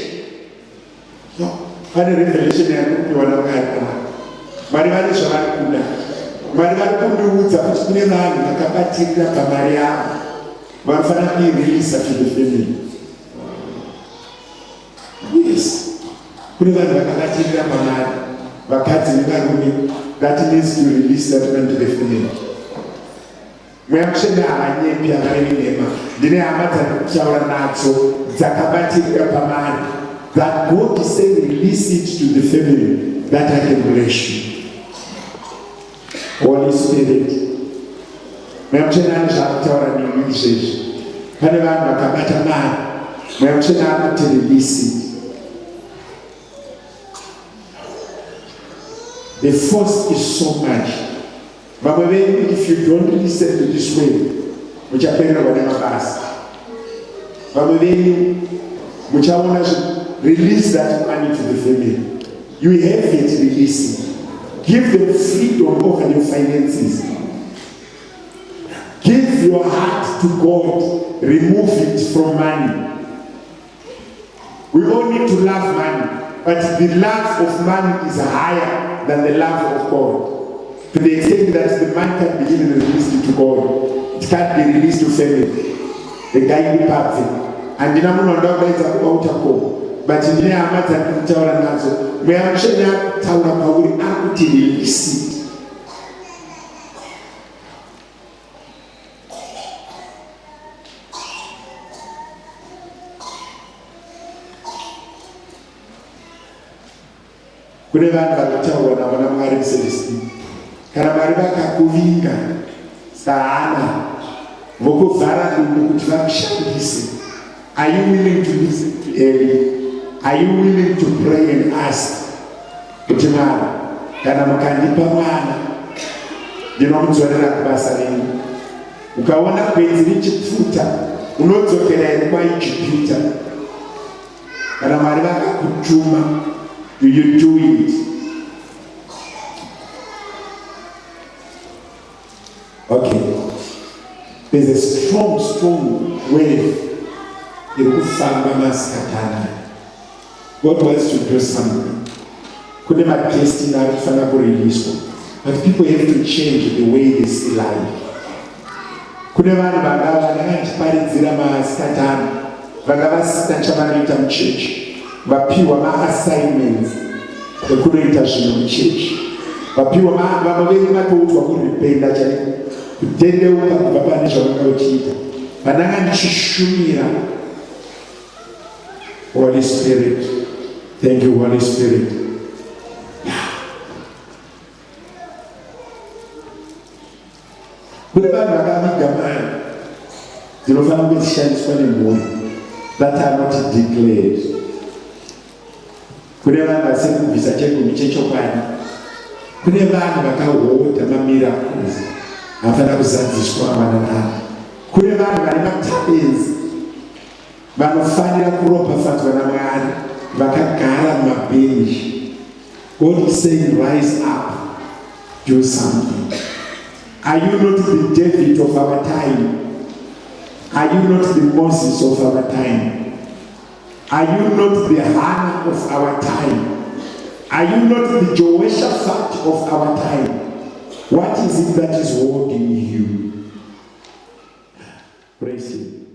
No, pane revelation yandikupiwa naMwari panapa. Mwari vane zvavari kuda. Mwari vari kundiudza kuti kune vanhu vakabatirira pamari yavo vanofanira kuireleasa to the family. Yes. Kune vanhu vakabatirira pamari, vakadzi nevarume that needs to release that man to the family. Mweya Mutsvene havanyepi, havarevi nhema. Ndine hama dzandikutaura nadzo dzakabatirira pamari that God is saying release it to the family that I can bless you. Holy Spirit. Mweya Mutsvene ane zvaakutaura nemi izvezvi. Pane vanhu vakabata mari. Mweya Mutsvene akuti release it. The force is so much. Vamwe venyu if you don't listen to this way, muchapererwa nemabasa. Vamwe venyu muchaona release that money to the family. You have it, release it. Give them freedom over your finances. Give your heart to God. Remove it from money. We all need to love money, but the love of money is higher than the love of God. To the extent that the money can be even released to God, it can't be released to family. Regai ndipabve. Handina munhu anoda kudaidza kualtar call, but ndine hama dzandiri kutaura nadzo. Mweya Mutsvene akutaura pauri akuti release it. Kune vanhu vari kutaurwa navo naMwari muSelestini. Kana Mwari vakakuvinga saHana vokuvhara dumbu kuti vakushandise, are you willing to listen to Eli? Are you willing to pray and ask kuti Mwari, kana mukandipa mwana ndinomudzorera kubasa renyu? Ukaona gwenzi richipfuta unodzokera here kwaIjipita? Kana Mwari vakakutuma, do you do it? Okay. There's a strong, strong wave iri kufamba masikatana. God wants to do something. Kune madestiny ari kufanira kuriliswa. But people have to change the way they see life. Kune vanhu vanga vanga vachiparidzira masikatana vanga vasina chavanoita muchechi vapiwa maassignments ekunoita zvinhu muchechi vapiwa vamwe venyu vatoudzwa kuripenda chaiko kutendeuka kubva pane zvavanga vachiita vandanga ndichishumira Holy Spirit thank you Holy Spirit Kune vanhu vakaviga mari dzinofanira kunge dzichishandiswa nemhuri that are not declared. Kune vanhu vasiri kubvisa chegumi chechokwadi. Kune vanhu vakahodha mamiracles anofanira kuzadziswa vananavo. Kune vanhu vane matalents vanofanira kuropafadzwa naMwari vakagara mumabhenji. God is saying rise up, do something. Are you not the David of our time? Are you not the Moses of our time? Are you not the Hannah of our time? Are you not the Jehoshaphat of our time? What is it that is holding you? Praise him.